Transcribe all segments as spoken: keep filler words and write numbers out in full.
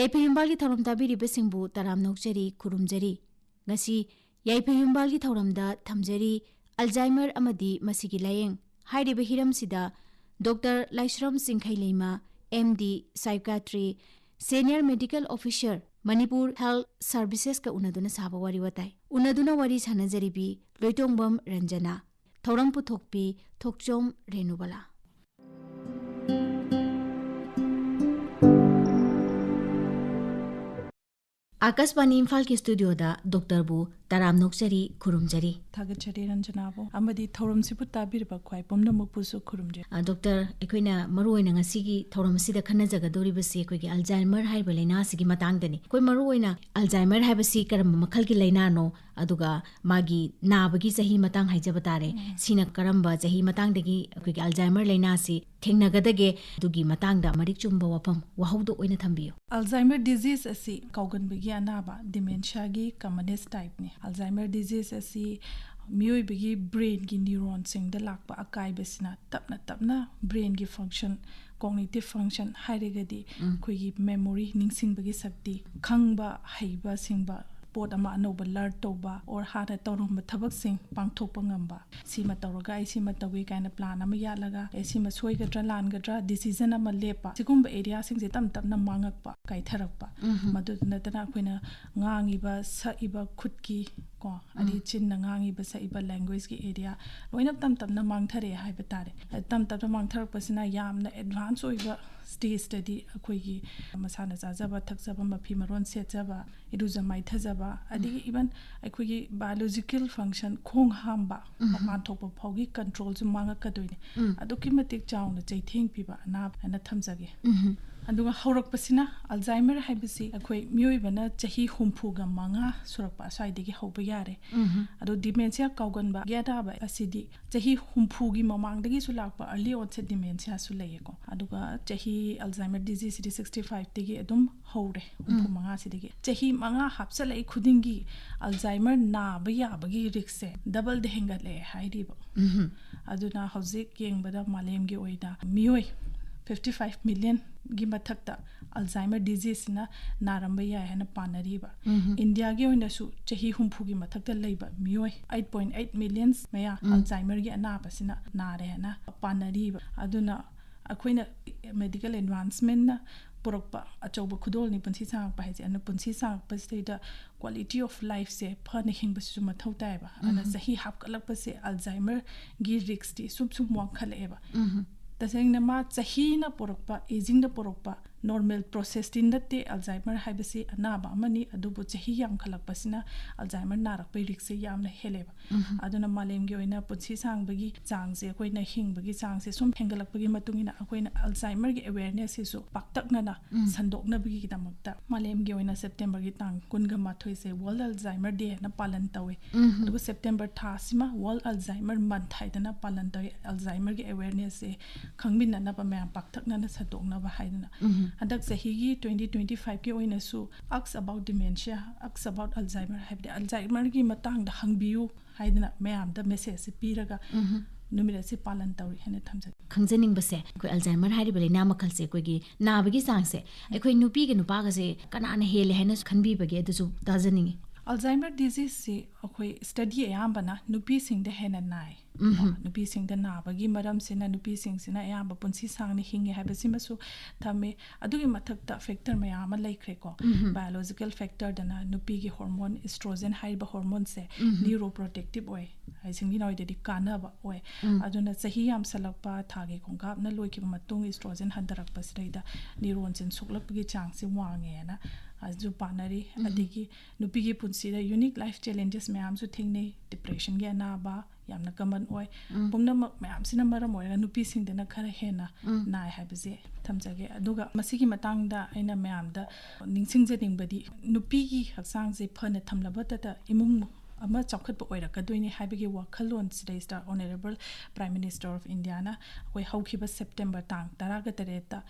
ꯌꯥꯏꯐ ꯌꯨꯝꯕꯥꯜꯒꯤ ꯊꯧꯔꯝ ꯇꯥꯕꯤꯔꯤꯕꯁꯤꯡꯕꯨ ꯇꯔꯥꯝꯅ ꯑꯣꯛꯆꯔꯤ, ꯈꯨꯔꯨꯝꯖꯔꯤ꯫ ꯉꯁꯤ ꯌꯥꯏꯐ ꯌꯨꯝꯕꯥꯜꯒꯤ ꯊꯧꯔꯝꯗ ꯊꯝꯖꯔꯤ ꯑꯜꯖꯥꯏꯃꯔ ꯑꯃꯗꯤ ꯃꯁꯤꯒꯤ ꯂꯥꯌꯦꯡ ꯍꯥꯏꯔꯤꯕ ꯍꯤꯔꯝꯁꯤꯗ doctor Laishram Chingkheileima, M D, psychiatry, senior medical officer, Manipur health ꯁꯔꯚꯤꯁꯦꯁꯀ ꯎꯅꯗꯨꯅ ꯁꯥꯕ ꯋꯥꯔꯤ ꯋꯥꯇꯥꯏ꯫ ꯎꯅꯗꯨꯅ ꯋꯥꯔꯤ ꯁꯥꯟꯅꯖꯔꯤꯕꯤ ꯂꯣꯏꯇꯣꯡꯕꯝ ꯔꯟꯖꯅꯥ꯫ ꯊꯧꯔꯝ ꯄꯨꯊꯣꯛꯄꯤ ꯊꯣꯛꯆꯣꯝ ꯔꯦꯅꯨꯕꯂꯥ꯫ ꯑꯥꯀꯥꯁꯕꯥꯅꯤ ꯏꯝꯐꯥꯜꯒꯤ ꯁ꯭ꯇꯨꯗꯤꯑꯣꯗ ꯗꯣꯛꯇꯔꯕꯨ ꯇꯔꯥꯝꯅ ꯑꯣꯛꯆꯔꯤ, ꯈꯨꯔꯨꯝꯖꯔꯤ꯫ ꯊꯥꯒꯠꯆꯔꯤ ꯔꯟꯖꯅꯥꯕꯨ, ꯑꯃꯗꯤ ꯊꯧꯔꯝꯁꯤꯕꯨ ꯇꯥꯕꯤꯔꯤꯕ ꯈ꯭ꯋꯥꯏ ꯄꯨꯝꯅꯃꯛꯄꯨꯁꯨ ꯈꯨꯔꯨꯝꯖꯔꯤ꯫ ꯑ, ꯗꯣꯛꯇꯔ, ꯑꯩꯈꯣꯏꯅ ꯃꯔꯨꯑꯣꯏꯅ ꯉꯁꯤꯒꯤ ꯊꯧꯔꯝ ꯑꯁꯤꯗ ꯈꯟꯅꯖꯒꯗꯧꯔꯤꯕꯁꯤ ꯑꯩꯈꯣꯏꯒꯤ ꯑꯜꯖꯥꯏꯃꯔ ꯍꯥꯏꯔꯤꯕ ꯂꯥꯏꯅꯥ ꯑꯁꯤꯒꯤ ꯃꯇꯥꯡꯗꯅꯤ꯫ ꯑꯩꯈꯣꯏ ꯃꯔꯨꯑꯣꯏꯅ ꯑꯜꯖꯥꯏꯃꯔ ꯍꯥꯏꯕꯁꯤ ꯀꯔꯝꯕ ꯃꯈꯜꯒꯤ ꯂꯥꯏꯅꯥꯅꯣ, ꯑꯗꯨꯒ ꯃꯥꯒꯤ ꯅꯥꯕꯒꯤ ꯆꯍꯤ ꯃꯇꯥꯡ ꯍꯥꯏꯖꯕ ꯇꯥꯔꯦ, ꯎꯝ꯫ ꯁꯤꯅ ꯀꯔꯝꯕ ꯆꯍꯤ ꯃꯇꯥꯡꯗꯒꯤ ꯑꯩꯈꯣꯏꯒꯤ ꯑꯜꯖꯥꯏꯃꯔ ꯂꯥꯏꯅꯥꯁꯤ ꯊꯦꯡꯅꯒꯗꯒꯦ? ꯑꯗꯨꯒꯤ ꯃꯇꯥꯡꯗ ꯃꯔꯤꯛ ꯆꯨꯝꯕ ꯋꯥꯐꯝ ꯋꯥꯍꯧꯗ ꯑꯣꯏꯅ ꯊꯝꯕꯤꯌꯨ꯫ ꯑꯜꯖꯥꯏꯃꯔ ꯗꯤꯖꯤꯁ ꯑꯁꯤ ꯀꯥꯎꯒꯟꯕꯒꯤ ꯑꯅꯥꯕ, ꯗꯤꯃꯦꯟꯁꯤꯌꯥꯒꯤ ꯀꯃꯅꯦꯁ ꯇꯥꯏꯞꯅꯤ꯫ ꯑꯜꯖꯥꯏꯃꯔ ꯗꯤꯖꯤꯁ ꯑꯁꯤ ꯃꯤꯑꯣꯏꯕꯒꯤ ꯕ꯭ꯔꯦꯟꯒꯤ ꯅ꯭ꯌꯨꯔꯣꯟꯁꯤꯡꯗ ꯂꯥꯛꯄ ꯑꯀꯥꯏꯕꯁꯤꯅ ꯇꯞꯅ ꯇꯞꯅ ꯕ꯭ꯔꯦꯟꯒꯤ ꯐꯪꯁꯟ, ꯀꯣꯒꯅꯤꯇꯤꯚ ꯐꯪꯁꯟ ꯍꯥꯏꯔꯒꯗꯤ ꯎꯝ꯫ ꯑꯩꯈꯣꯏꯒꯤ ꯃꯦꯃꯣꯔꯤ, ꯅꯤꯡꯁꯤꯡꯕꯒꯤ ꯁꯛꯇꯤ, ꯈꯪꯕ, ꯍꯩꯕ, ꯁꯤꯡꯕ, ꯄꯣꯠ ꯑꯃ ꯑꯅꯧꯕ ꯂꯔꯟ ꯇꯧꯕ, ꯑꯣꯔ ꯍꯥꯟꯅ ꯇꯧꯔꯝꯕ ꯊꯕꯛꯁꯤꯡ ꯄꯥꯡꯊꯣꯛꯄ ꯉꯝꯕ, ꯁꯤꯃ ꯇꯧꯔꯒ ꯑꯩ ꯁꯤꯃ ꯇꯧꯒꯦ ꯀꯥꯏꯅ ꯄ꯭ꯂꯥꯟ ꯑꯃ ꯌꯥꯠꯂꯒ, ꯑꯦ, ꯁꯤꯃ ꯁꯣꯏꯒꯗ꯭ꯔꯥ ꯂꯥꯟꯒꯗ꯭ꯔꯥ, ꯗꯤꯁꯤꯖꯟ ꯑꯃ ꯂꯦꯞꯄ, ꯁꯤꯒꯨꯝꯕ ꯑꯦꯔꯤꯌꯥꯁꯤꯡꯁꯦ ꯇꯞ ꯇꯞꯅ ꯃꯥꯡꯉꯛꯄ, ꯀꯥꯏꯊꯔꯛꯄ꯫ ꯎꯝꯍꯨꯝ꯫ ꯃꯗꯨꯗ ꯅꯠꯇꯅ ꯑꯩꯈꯣꯏꯅ ꯉꯥꯡꯉꯤꯕ, ꯁꯛꯏꯕ, ꯈꯨꯠꯀꯤ, ꯀꯣ, ꯑꯗꯩ ꯎꯝ꯫ ꯆꯤꯟꯅ ꯉꯥꯡꯉꯤꯕ, ꯁꯛꯏꯕ, ꯂꯦꯡꯒ꯭ꯋꯦꯖꯀꯤ ꯑꯦꯔꯤꯌꯥ ꯂꯣꯏꯅ ꯇꯞ ꯇꯞꯅ ꯃꯥꯡꯊꯔꯛꯑꯦ ꯍꯥꯏꯕ ꯇꯥꯔꯦ꯫ ꯇꯞ ꯇꯞꯅ ꯃꯥꯡꯊꯔꯛꯄꯁꯤꯅ ꯌꯥꯝꯅ ꯑꯦꯗꯚꯥꯟꯁ ꯑꯣꯏꯕ ꯁ꯭ꯇꯦꯖꯇꯗꯤ ꯑꯩꯈꯣꯏꯒꯤ ꯃꯁꯥꯅ ꯆꯥꯖꯕ, ꯊꯛꯆꯕ, ꯃꯐꯤ ꯃꯔꯣꯟ ꯁꯦꯠꯆꯕ, ꯏꯔꯨꯖ ꯃꯥꯏꯊꯖꯕ, ꯑꯗꯒꯤ ꯎꯝ꯫ ꯏꯚꯟ ꯑꯩꯈꯣꯏꯒꯤ ꯕꯥꯏꯑꯣꯂꯣꯖꯤꯀꯦꯜ ꯐꯪꯁꯟ, ꯈꯣꯡ ꯍꯥꯝꯕ, ꯎꯝ꯫ ꯃꯄꯥꯟ ꯊꯣꯛꯄ ꯐꯥꯎꯒꯤ ꯀꯟꯇ꯭ꯔꯣꯜꯁꯨ ꯃꯥꯡꯉꯛꯀꯗꯣꯏꯅꯤ꯫ ꯎꯝ꯫ ꯑꯗꯨꯛꯀꯤ ꯃꯇꯤꯛ ꯆꯥꯎꯅ ꯆꯩꯊꯦꯡ ꯄꯤꯕ ꯑꯅꯥꯕ ꯍꯥꯏꯅ ꯊꯝꯖꯒꯦ꯫ ꯎꯝ꯫ ꯑꯗꯨꯒ ꯍꯧꯔꯛꯄꯁꯤꯅ, ꯑꯜꯖꯥꯏꯃꯔ ꯍꯥꯏꯕꯁꯤ ꯑꯩꯈꯣꯏ ꯃꯤꯑꯣꯏꯕꯅ ꯆꯍꯤ ꯍꯨꯝꯐꯨꯒ ꯃꯉꯥ ꯁꯨꯔꯛꯄ ꯑꯁ꯭ꯋꯥꯏꯗꯒꯤ ꯍꯧꯕ ꯌꯥꯔꯦ꯫ ꯎꯝ꯫ ꯑꯗꯣ ꯗꯤꯃꯦꯟꯁꯤꯌꯥ ꯀꯥꯎꯒꯟꯕꯒꯤ ꯑꯅꯥꯕ ꯑꯁꯤꯗꯤ ꯆꯍꯤ ꯍꯨꯝꯐꯨꯒꯤ ꯃꯃꯥꯡꯗꯒꯤꯁꯨ ꯂꯥꯛꯄ early onset dementiaꯁꯨ ꯂꯩꯌꯦꯀꯣ꯫ ꯑꯗꯨꯒ ꯆꯍꯤ ꯑꯜꯖꯥꯏꯃꯔ ꯗꯤꯖꯤꯁꯁꯤꯗꯤ sixty fiveꯇꯒꯤ ꯑꯗꯨꯝ ꯍꯧꯔꯦ, ꯎꯝ꯫ ꯍꯨꯝꯐꯨ ꯃꯉꯥꯁꯤꯗꯒꯤ꯫ ꯆꯍꯤ ꯃꯉꯥ ꯍꯥꯞꯆꯜꯂꯛꯏ ꯈꯨꯗꯤꯡꯒꯤ ꯑꯜꯖꯥꯏꯃꯔ ꯅꯥꯕ ꯌꯥꯕꯒꯤ ꯔꯤꯛꯁꯁꯦ ꯗꯕꯜꯗ ꯍꯦꯟꯒꯠꯂꯛꯑꯦ ꯍꯥꯏꯔꯤꯕ꯫ ꯎꯝꯍꯨꯝ꯫ ꯑꯗꯨꯅ ꯍꯧꯖꯤꯛ ꯌꯦꯡꯕꯗ ꯃꯥꯂꯦꯝꯒꯤ ꯑꯣꯏꯅ ꯃꯤꯑꯣꯏ ꯐꯤꯐꯇꯤ ꯐꯥꯏꯚ ꯃꯤꯂꯤꯌꯟꯒꯤ ꯃꯊꯛꯇ ꯑꯜꯖꯥꯏꯃꯔ ꯗꯤꯖꯤꯁꯁꯤꯅ ꯅꯥꯔꯝꯕ ꯌꯥꯏ ꯍꯥꯏꯅ ꯄꯥꯅꯔꯤꯕ꯫ ꯏꯟꯗꯤꯌꯥꯒꯤ ꯑꯣꯏꯅꯁꯨ ꯆꯍꯤ ꯍꯨꯝꯐꯨꯒꯤ ꯃꯊꯛꯇ ꯂꯩꯕ ꯃꯤꯑꯣꯏ ꯑꯩꯠ ꯄꯣꯏꯟ ꯑꯩꯠ ꯃꯤꯂꯤꯌꯟꯁ ꯃꯌꯥ ꯑꯜꯖꯥꯏꯃꯔꯒꯤ ꯑꯅꯥꯕꯁꯤꯅ ꯅꯥꯔꯦ ꯍꯥꯏꯅ ꯄꯥꯅꯔꯤꯕ꯫ ꯑꯗꯨꯅ ꯑꯩꯈꯣꯏꯅ ꯃꯦꯗꯤꯀꯦꯜ ꯑꯦꯗꯚꯥꯟꯁꯃꯦꯟꯅ ꯄꯨꯔꯛꯄ ꯑꯆꯧꯕ ꯈꯨꯗꯣꯜꯅꯤ ꯄꯨꯟꯁꯤ ꯁꯥꯡꯉꯛꯄ ꯍꯥꯏꯁꯦ꯫ ꯑꯗꯨꯅ ꯄꯨꯟꯁꯤ ꯁꯥꯡꯉꯛꯄꯁꯤꯗꯩꯗ quality of lifeꯁꯦ ꯐꯅ ꯍꯤꯡꯕꯁꯤꯁꯨ ꯃꯊꯧ ꯇꯥꯏꯌꯦꯕ꯫ ꯑꯗꯨꯅ ꯆꯍꯤ ꯍꯥꯞꯀꯠꯂꯛꯄꯁꯦ ꯑꯜꯖꯥꯏꯃꯔꯒꯤ ꯔꯤꯛꯁꯇꯤ ꯁꯨꯝ ꯁꯨꯝ ꯋꯥꯡꯈꯠꯂꯛꯑꯦꯕ꯫ ꯇꯁꯦꯡꯅ ꯃꯥ ꯆꯍꯤꯅ ꯄꯨꯔꯛꯄ, ꯑꯦꯖꯤꯡꯗ ꯄꯨꯔꯛꯄ ꯅꯣꯔꯃꯦꯜ ꯄ꯭ꯔꯣꯁꯦꯁꯇꯤ ꯅꯠꯇꯦ꯫ ꯑꯜꯖꯥꯏꯃꯔ ꯍꯥꯏꯕꯁꯤ ꯑꯅꯥꯕ ꯑꯃꯅꯤ, ꯑꯗꯨꯕꯨ ꯆꯍꯤ ꯌꯥꯝꯈꯠꯂꯛꯄꯁꯤꯅ ꯑꯜꯖꯥꯏꯃꯔ ꯅꯥꯔꯛꯄꯒꯤ ꯔꯤꯛꯁꯁꯦ ꯌꯥꯝꯅ ꯍꯦꯜꯂꯦꯕ꯫ ꯑꯗꯨꯅ ꯃꯥꯂꯦꯝꯒꯤ ꯑꯣꯏꯅ ꯄꯨꯟꯁꯤ ꯁꯥꯡꯕꯒꯤ ꯆꯥꯡꯁꯦ, ꯑꯩꯈꯣꯏꯅ ꯍꯤꯡꯕꯒꯤ ꯆꯥꯡꯁꯦ ꯁꯨꯝ ꯍꯦꯟꯒꯠꯂꯛꯄꯒꯤ ꯃꯇꯨꯡ ꯏꯟꯅ ꯑꯩꯈꯣꯏꯅ ꯑꯜꯖꯥꯏꯃꯔꯒꯤ ꯑꯦꯋꯦꯔꯅꯦꯁꯁꯤꯁꯨ ꯄꯥꯛꯇꯛꯅꯅ ꯁꯟꯗꯣꯛꯅꯕꯒꯤꯗꯃꯛꯇ ꯃꯥꯂꯦꯝꯒꯤ ꯑꯣꯏꯅ ꯁꯦꯞꯇꯦꯝꯕꯔꯒꯤ ꯇꯥꯡ ꯀꯨꯟꯒ ꯃꯥꯊꯣꯏꯁꯦ ꯋꯥꯔꯜ ꯑꯜꯖꯥꯏꯃꯔ ꯗꯦ ꯍꯥꯏꯅ ꯄꯥꯂꯟ ꯇꯧꯋꯦ꯫ ꯑꯗꯨꯒ ꯁꯦꯞꯇꯦꯝꯕꯔ ꯊꯥꯁꯤꯃ ꯋꯥꯔꯜ ꯑꯜꯖꯥꯏꯃꯔ ꯃꯟꯊ ꯍꯥꯏꯗꯅ ꯄꯥꯂꯟ ꯇꯧꯋꯦ꯫ ꯑꯜꯖꯥꯏꯃꯔꯒꯤ ꯑꯦꯋꯦꯔꯅꯦꯁꯁꯦ ꯈꯪꯃꯤꯟꯅꯅꯕ ꯃꯌꯥꯝ ꯄꯥꯛꯇꯛꯅꯅ ꯁꯟꯗꯣꯛꯅꯕ ꯍꯥꯏꯗꯅ꯫ ꯍꯟꯗꯛ ꯆꯍꯤꯒꯤ twenty twenty fiveꯀꯤ ꯑꯣꯏꯅꯁꯨ Ask About Dementia, Ask About Alzheimer ꯍꯥꯏꯕꯗꯤ ꯑꯜꯖꯥꯏꯃꯔꯒꯤ ꯃꯇꯥꯡꯗ ꯍꯪꯕꯤꯌꯨ ꯍꯥꯏꯗꯅ ꯃꯌꯥꯝꯗ ꯃꯦꯁꯦꯖꯁꯦ ꯄꯤꯔꯒ ꯅꯨꯃꯤꯠ ꯑꯁꯤ ꯄꯥꯂꯟ ꯇꯧꯔꯤ ꯍꯥꯏꯅ ꯊꯝꯖꯒꯦ꯫ ꯈꯪꯖꯅꯤꯡꯕꯁꯦ, ꯑꯩꯈꯣꯏ ꯑꯜꯖꯥꯏꯃꯔ ꯍꯥꯏꯔꯤꯕ ꯂꯥꯏꯅꯥ ꯃꯈꯜꯁꯦ, ꯑꯩꯈꯣꯏꯒꯤ ꯅꯥꯕꯒꯤ ꯆꯥꯡꯁꯦ ꯑꯩꯈꯣꯏ ꯅꯨꯄꯤꯒ ꯅꯨꯄꯥꯒꯁꯦ ꯀꯅꯥꯅ ꯍꯦꯜꯂꯦ ꯍꯥꯏꯅꯁꯨ ꯈꯟꯕꯤꯕꯒꯦ? ꯑꯗꯨꯁꯨ ꯇꯥꯖꯅꯤꯡꯉꯤ꯫ ꯑꯜꯖꯥꯏꯃꯔ ꯗꯤꯖꯤꯁꯁꯤ ꯑꯩꯈꯣꯏ ꯁ꯭ꯇꯗꯤ ꯑꯌꯥꯝꯕꯅ ꯅꯨꯄꯤꯁꯤꯡꯗ ꯍꯦꯟꯅ ꯅꯥꯏ꯫ ꯅꯨꯄꯤꯁꯤꯡꯗ ꯅꯥꯕꯒꯤ ꯃꯔꯝꯁꯤꯅ ꯅꯨꯄꯤꯁꯤꯡꯁꯤꯅ ꯑꯌꯥꯝꯕ ꯄꯨꯟꯁꯤ ꯁꯥꯡꯅ ꯍꯤꯡꯉꯦ ꯍꯥꯏꯕꯁꯤꯃꯁꯨ ꯊꯝꯃꯦ꯫ ꯑꯗꯨꯒꯤ ꯃꯊꯛꯇ ꯐꯦꯛꯇꯔ ꯃꯌꯥꯝ ꯑꯃ ꯂꯩꯈ꯭ꯔꯦꯀꯣ꯫ ꯕꯥꯏꯑꯣꯂꯣꯖꯤꯀꯦꯜ ꯐꯦꯛꯇꯔꯗꯅ ꯅꯨꯄꯤꯒꯤ ꯍꯣꯔꯃꯣꯟ ꯏꯁꯇ꯭ꯔꯣꯖꯦꯟ ꯍꯥꯏꯔꯤꯕ ꯍꯣꯔꯃꯣꯟꯁꯦ ꯅ꯭ꯌꯨꯔꯣ ꯄ꯭ꯔꯣꯇꯦꯛꯇꯤꯞ ꯑꯣꯏ, ꯍꯥꯏꯗꯤ ꯁꯤꯡꯂꯤ ꯅꯥꯎꯔꯤꯗꯗꯤ ꯀꯥꯟꯅꯕ ꯑꯣꯏ꯫ ꯑꯗꯨꯅ ꯆꯍꯤ ꯌꯥꯝꯁꯜꯂꯛꯄ, ꯊꯥꯒꯤ ꯈꯣꯡꯀꯥꯞꯅ ꯂꯣꯏꯈꯤꯕ ꯃꯇꯨꯡ ꯏꯁꯇ꯭ꯔꯣꯖꯦꯟ ꯍꯟꯊꯔꯛꯄꯁꯤꯗꯩꯗ ꯅ꯭ꯌꯨꯔꯣꯟꯁꯤꯡ ꯁꯣꯛꯂꯛꯄꯒꯤ ꯆꯥꯡꯁꯦ ꯋꯥꯡꯉꯦꯅ ꯑꯗꯨ ꯄꯥꯅꯔꯤ꯫ ꯑꯗꯒꯤ ꯅꯨꯄꯤꯒꯤ ꯄꯨꯟꯁꯤꯗ ꯌꯨꯅꯤꯛ ꯂꯥꯏꯐ ꯆꯦꯂꯦꯟꯖꯦꯁ ꯃꯌꯥꯝꯁꯨ ꯊꯦꯡꯅꯩ꯫ ꯗꯤꯄ꯭ꯔꯦꯁꯟꯒꯤ ꯑꯅꯥꯕ ꯌꯥꯝꯅ ꯀꯃꯟ ꯑꯣꯏ꯫ ꯄꯨꯝꯅꯃꯛ ꯃꯌꯥꯝꯁꯤꯅ ꯃꯔꯝ ꯑꯣꯏꯔꯒ ꯅꯨꯄꯤꯁꯤꯡꯗꯅ ꯈꯔ ꯍꯦꯟꯅ ꯅꯥꯏ ꯍꯥꯏꯕꯁꯦ ꯊꯝꯖꯒꯦ꯫ ꯑꯗꯨꯒ ꯃꯁꯤꯒꯤ ꯃꯇꯥꯡꯗ ꯑꯩꯅ ꯃꯌꯥꯝꯗ ꯅꯤꯡꯁꯤꯡꯖꯅꯤꯡꯕꯗꯤ, ꯅꯨꯄꯤꯒꯤ ꯍꯛꯆꯥꯡꯁꯦ ꯐꯅ ꯊꯝꯂꯕꯇꯗ ꯏꯃꯨꯡ ꯑꯃ ꯆꯥꯎꯈꯠꯄ ꯑꯣꯏꯔꯛꯀꯗꯣꯏꯅꯤ ꯍꯥꯏꯕꯒꯤ ꯋꯥꯈꯜꯂꯣꯟ ꯁꯤꯗꯩꯁꯤꯗ Honourable Prime Minister of Indiaꯅ ꯑꯩꯈꯣꯏ ꯍꯧꯈꯤꯕ ꯁꯦꯞꯇꯦꯝꯕꯔ ꯇꯥꯡ ꯇꯔꯥꯒ ꯇꯔꯦꯠꯇ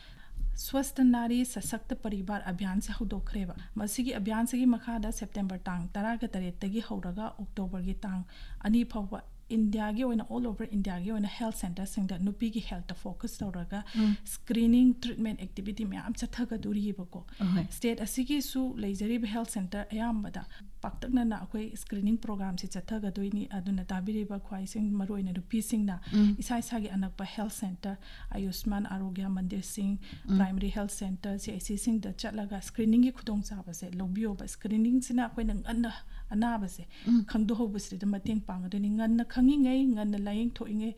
ꯁ꯭ꯋꯁꯊ ꯅꯥꯔꯤ ꯁꯁꯛꯇ ꯄꯔꯤꯕꯥꯔ ꯑꯚꯤꯌꯥꯟꯁꯦ ꯍꯧꯗꯣꯛꯈ꯭ꯔꯦꯕ꯫ ꯃꯁꯤꯒꯤ ꯑꯚꯤꯌꯥꯟꯁꯤꯒꯤ ꯃꯈꯥꯗ ꯁꯦꯞꯇꯦꯝꯕꯔ ꯇꯥꯡ ꯇꯔꯥꯒ ꯇꯔꯦꯠꯇꯒꯤ ꯍꯧꯔꯒ ꯑꯣꯛꯇꯣꯕꯔꯒꯤ ꯇꯥꯡ ꯑꯅꯤ ꯐꯥꯎꯕ ꯏꯟꯗꯤꯌꯥꯒꯤ ꯑꯣꯏꯅ, ꯑꯣꯜ ꯑꯣꯚꯔ ꯏꯟꯗꯤꯌꯥꯒꯤ ꯑꯣꯏꯅ ꯍꯦꯜꯊ ꯁꯦꯟꯇꯔꯁꯤꯡꯗ ꯅꯨꯄꯤꯒꯤ ꯍꯦꯜꯊꯇ ꯐꯣꯀꯁ ꯇꯧꯔꯒ ꯎꯝ꯫ ꯁ꯭ꯀ꯭ꯔꯤꯅꯤꯡ, ꯇ꯭ꯔꯤꯠꯃꯦꯟ ꯑꯦꯛꯇꯤꯚꯤꯇꯤ ꯃꯌꯥꯝ ꯆꯠꯊꯒꯗꯣꯔꯤꯕꯀꯣ꯫ ꯑꯍꯣꯏ꯫ ꯁ꯭ꯇꯦꯠ ꯑꯁꯤꯒꯤꯁꯨ ꯂꯩꯖꯔꯤꯕ ꯍꯦꯜꯊ ꯁꯦꯟꯇꯔ ꯑꯌꯥꯝꯕꯗ ꯄꯥꯛꯇꯛꯅꯅ ꯑꯩꯈꯣꯏ ꯁ꯭ꯀ꯭ꯔꯤꯅꯤꯡ ꯄ꯭ꯔꯣꯒ꯭ꯔꯥꯝꯁꯤ ꯆꯠꯊꯒꯗꯣꯏꯅꯤ꯫ ꯑꯗꯨꯅ ꯇꯥꯕꯤꯔꯤꯕ ꯈ꯭ꯋꯥꯏꯁꯤꯡ, ꯃꯔꯨꯑꯣꯏꯅ ꯅꯨꯄꯤꯁꯤꯡꯅ ꯎꯝ꯫ ꯏꯁꯥ ꯏꯁꯥꯒꯤ ꯑꯅꯛꯄ ꯍꯦꯜꯊ ꯁꯦꯟꯇꯔ, ꯑꯌꯨꯁꯃꯥꯟ ꯑꯥꯔꯣꯒ꯭ꯌ ꯃꯟꯗꯤꯔꯁꯤꯡ, ꯎꯝ꯫ ꯄ꯭ꯔꯥꯏꯃꯔꯤ ꯍꯦꯜꯊ ꯁꯦꯟꯇꯔ, ꯁꯤ ꯑꯩꯆ ꯁꯤꯁꯤꯡꯗ ꯆꯠꯂꯒ ꯁ꯭ꯀ꯭ꯔꯤꯅꯤꯡꯒꯤ ꯈꯨꯗꯣꯡꯆꯥꯕꯁꯦ ꯂꯧꯕꯤꯌꯣꯕ꯫ ꯁ꯭ꯀ꯭ꯔꯤꯅꯤꯡꯁꯤꯅ ꯑꯩꯈꯣꯏꯅ ꯉꯟꯅ ꯑꯅꯥꯕꯁꯦ ꯎꯝ꯫ ꯈꯪꯗꯣꯛꯍꯧꯕꯁꯤꯗ ꯃꯇꯦꯡ ꯄꯥꯡꯒꯗꯣꯏꯅꯤ꯫ ꯉꯟꯅ ꯈꯪꯉꯤꯉꯩ, ꯉꯟꯅ ꯂꯥꯏꯌꯦꯡ ꯊꯣꯛꯏꯉꯩ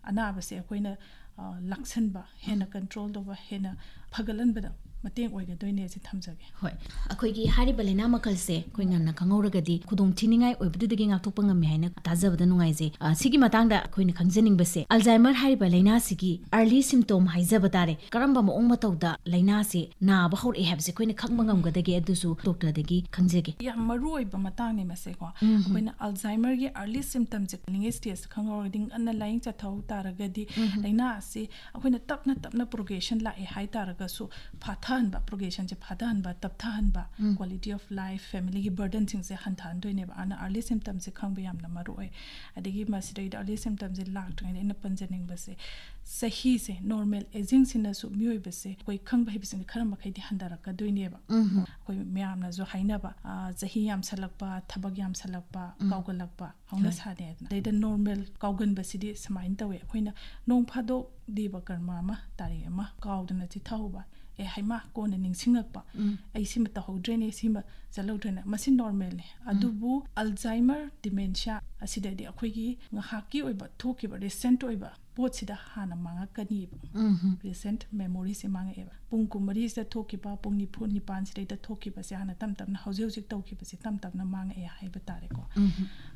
ꯑꯅꯥꯕꯁꯦ ꯑꯩꯈꯣꯏꯅ, ꯑ, ꯂꯥꯛꯁꯟꯕ, ꯍꯦꯟꯅ ꯎꯝ꯫ ꯀꯟꯇ꯭ꯔꯣꯜ ꯇꯧꯕ, ꯍꯦꯟꯅ ꯐꯒꯠꯍꯟꯕꯗ ꯃꯇꯦꯡ ꯑꯣꯏꯒꯗꯣꯏꯅꯦ ꯁꯤ ꯊꯝꯖꯒꯦ꯫ ꯍꯣꯏ, ꯑꯩꯈꯣꯏꯒꯤ ꯍꯥꯏꯔꯤꯕ ꯂꯥꯏꯅꯥ ꯃꯈꯜꯁꯦ ꯑꯩꯈꯣꯏ ꯉꯟꯅ ꯈꯪꯍꯧꯔꯒꯗꯤ ꯈꯨꯗꯣꯡ ꯊꯤꯅꯤꯡꯉꯥꯏ ꯑꯣꯏꯕꯗꯨꯗꯒꯤ ꯉꯥꯛꯊꯣꯛꯄ ꯉꯝꯃꯤ ꯍꯥꯏꯅ ꯇꯥꯖꯕꯗ ꯅꯨꯡꯉꯥꯏꯖꯩ꯫ ꯑ, ꯁꯤꯒꯤ ꯃꯇꯥꯡꯗ ꯑꯩꯈꯣꯏꯅ ꯈꯪꯖꯅꯤꯡꯕꯁꯦ, ꯑꯜꯖꯥꯏꯃꯔ ꯍꯥꯏꯔꯤꯕ ꯂꯥꯏꯅꯥꯁꯤꯒꯤ ꯑꯥꯔꯂꯤ ꯁꯤꯝꯇꯣꯝ ꯍꯥꯏꯖꯕ ꯇꯥꯔꯦ, ꯀꯔꯝꯕ ꯃꯑꯣꯡ ꯃꯇꯧꯗ ꯂꯥꯏꯅꯥꯁꯤ ꯅꯥꯕ ꯍꯧꯔꯛꯑꯦ ꯍꯥꯏꯕꯁꯦ ꯑꯩꯈꯣꯏꯅ ꯈꯪꯕ ꯉꯝꯒꯗꯒꯦ, ꯑꯗꯨꯁꯨ ꯗꯣꯛꯇꯔꯗꯒꯤ ꯈꯪꯖꯒꯦ꯫ ꯌꯥꯝ ꯃꯔꯨ ꯑꯣꯏꯕ ꯃꯇꯥꯡꯅꯤ ꯃꯁꯦꯀꯣ꯫ ꯎꯝ꯫ ꯑꯩꯈꯣꯏꯅ ꯑꯜꯖꯥꯏꯃꯔꯒꯤ ꯑꯥꯔꯂꯤ ꯁꯤꯝꯇꯝꯁꯦ ꯀ꯭ꯂꯤꯅꯤꯀꯦꯜ ꯁ꯭ꯇꯦꯖꯇ ꯈꯪꯍꯧꯔꯒꯗꯤ, ꯉꯟꯅ ꯂꯥꯏꯌꯦꯡ ꯆꯠꯊꯍꯧ ꯇꯥꯔꯒꯗꯤ, ꯎꯝ꯫ ꯂꯥꯏꯅꯥ ꯑꯁꯤ ꯑꯩꯈꯣꯏꯅ ꯇꯞꯅ ꯇꯞꯅ ꯄ꯭ꯔꯣꯒ꯭ꯔꯦꯁꯟ ꯂꯥꯛꯑꯦ ꯍꯥꯏ ꯇꯥꯔꯒꯁꯨ, ꯐꯥꯊꯍꯟꯕ, ꯄ꯭ꯔꯣꯒ꯭ꯔꯦꯁꯟꯁꯦ ꯐꯥꯊꯍꯟꯕ, ꯇꯞꯊꯍꯟꯕ, ꯎꯝ꯫ ꯀ꯭ꯋꯥꯂꯤꯇꯤ ꯑꯣꯐ ꯂꯥꯏꯐ, ꯐꯦꯃꯤꯂꯤꯒꯤ ꯕꯔꯗꯟꯁꯤꯡꯁꯦ ꯍꯟꯊꯍꯟꯗꯣꯏꯅꯦꯕ꯫ ꯑꯗꯨꯅ ꯑꯥꯔꯂꯤ ꯁꯤꯝꯇꯝꯁꯦ ꯈꯪꯕ ꯌꯥꯝꯅ ꯃꯔꯨ ꯑꯣꯏ꯫ ꯑꯗꯒꯤ ꯃꯁꯤꯗꯩꯗ ꯑꯥꯔꯂꯤ ꯁꯤꯝꯇꯝꯁꯦ ꯂꯥꯛꯇ꯭ꯔꯤꯉꯩꯗ ꯑꯩꯅ ꯄꯟꯖꯅꯤꯡꯕꯁꯦ, ꯆꯍꯤꯁꯦ, ꯅꯣꯔꯃꯦꯜ ꯑꯦꯖꯤꯡꯁꯤꯅꯁꯨ ꯃꯤꯑꯣꯏꯕꯁꯦ ꯑꯩꯈꯣꯏ ꯈꯪꯕ ꯍꯩꯕꯁꯤꯡꯁꯦ ꯈꯔ ꯃꯈꯩꯗꯤ ꯍꯟꯊꯔꯛꯀꯗꯣꯏꯅꯦꯕ꯫ ꯎꯝ꯫ ꯑꯩꯈꯣꯏ ꯃꯌꯥꯝꯅꯁꯨ ꯍꯥꯏꯅꯕ, ꯑ, ꯆꯍꯤ ꯌꯥꯝꯁꯜꯂꯛꯄ, ꯊꯕꯛ ꯌꯥꯝꯁꯜꯂꯛꯄ, ꯎꯝ꯫ ꯀꯥꯎꯒꯜꯂꯛꯄ, ꯍꯣꯏ꯫ ꯍꯧꯅ ꯁꯥꯅꯦꯗꯅ꯫ ꯑꯗꯩꯗ ꯅꯣꯔꯃꯦꯜ ꯀꯥꯎꯒꯟꯕꯁꯤꯗꯤ ꯁꯨꯃꯥꯏꯅ ꯇꯧꯋꯦ, ꯑꯩꯈꯣꯏꯅ ꯅꯣꯡ ꯐꯥꯗꯣꯛ ꯗꯦꯕ ꯀꯔꯃ ꯑꯃ, ꯇꯥꯔꯤꯛ ꯑꯃ ꯀꯥꯎꯗꯅ ꯆꯤꯊꯍꯧꯕ, ꯑꯦ, ꯍꯩꯃꯥ, ꯀꯣꯟꯅ ꯅꯤꯡꯁꯤꯡꯉꯛꯄ, ꯎꯝ꯫ "ꯑꯩ ꯁꯤꯃ ꯇꯧꯍꯧꯗ꯭ꯔꯦꯅꯦ, ꯁꯤꯃ ꯆꯠꯍꯧꯗ꯭ꯔꯦꯅꯦ", ꯃꯁꯤ ꯅꯣꯔꯃꯦꯜꯅꯦ꯫ ꯎꯝ꯫ ꯑꯗꯨꯕꯨ ꯑꯜꯖꯥꯏꯃꯔ ꯗꯤꯃꯦꯟꯁꯤꯌꯥ ꯑꯁꯤꯗꯗꯤ ꯑꯩꯈꯣꯏꯒꯤ ꯉꯥꯏꯍꯥꯛꯀꯤ ꯑꯣꯏꯕ ꯊꯣꯛꯈꯤꯕ, ꯔꯤꯁꯦꯟꯠ ꯑꯣꯏꯕ ꯄꯣꯠꯁꯤꯗ ꯍꯥꯟꯅ ꯃꯥꯡꯉꯛꯀꯅꯤꯕ꯫ ꯎꯝ꯫ ꯔꯤꯁꯦꯟꯠ ꯃꯦꯃꯣꯔꯤꯁꯦ ꯃꯥꯡꯉꯛꯑꯦꯕ꯫ ꯄꯨꯡ ꯀꯨꯟꯃꯔꯤꯁꯤꯗ ꯊꯣꯛꯈꯤꯕ, ꯄꯨꯡ ꯅꯤꯐꯨ ꯅꯤꯄꯥꯟꯁꯤꯗꯩꯗ ꯊꯣꯛꯈꯤꯕꯁꯦ ꯍꯥꯟꯅ ꯇꯞ ꯇꯞꯅ, ꯍꯧꯖꯤꯛ ꯍꯧꯖꯤꯛ ꯇꯧꯈꯤꯕꯁꯦ ꯇꯞ ꯇꯞꯅ ꯃꯥꯡꯉꯛꯑꯦ ꯍꯥꯏꯕ ꯇꯥꯔꯦꯀꯣ꯫ ꯎꯝ꯫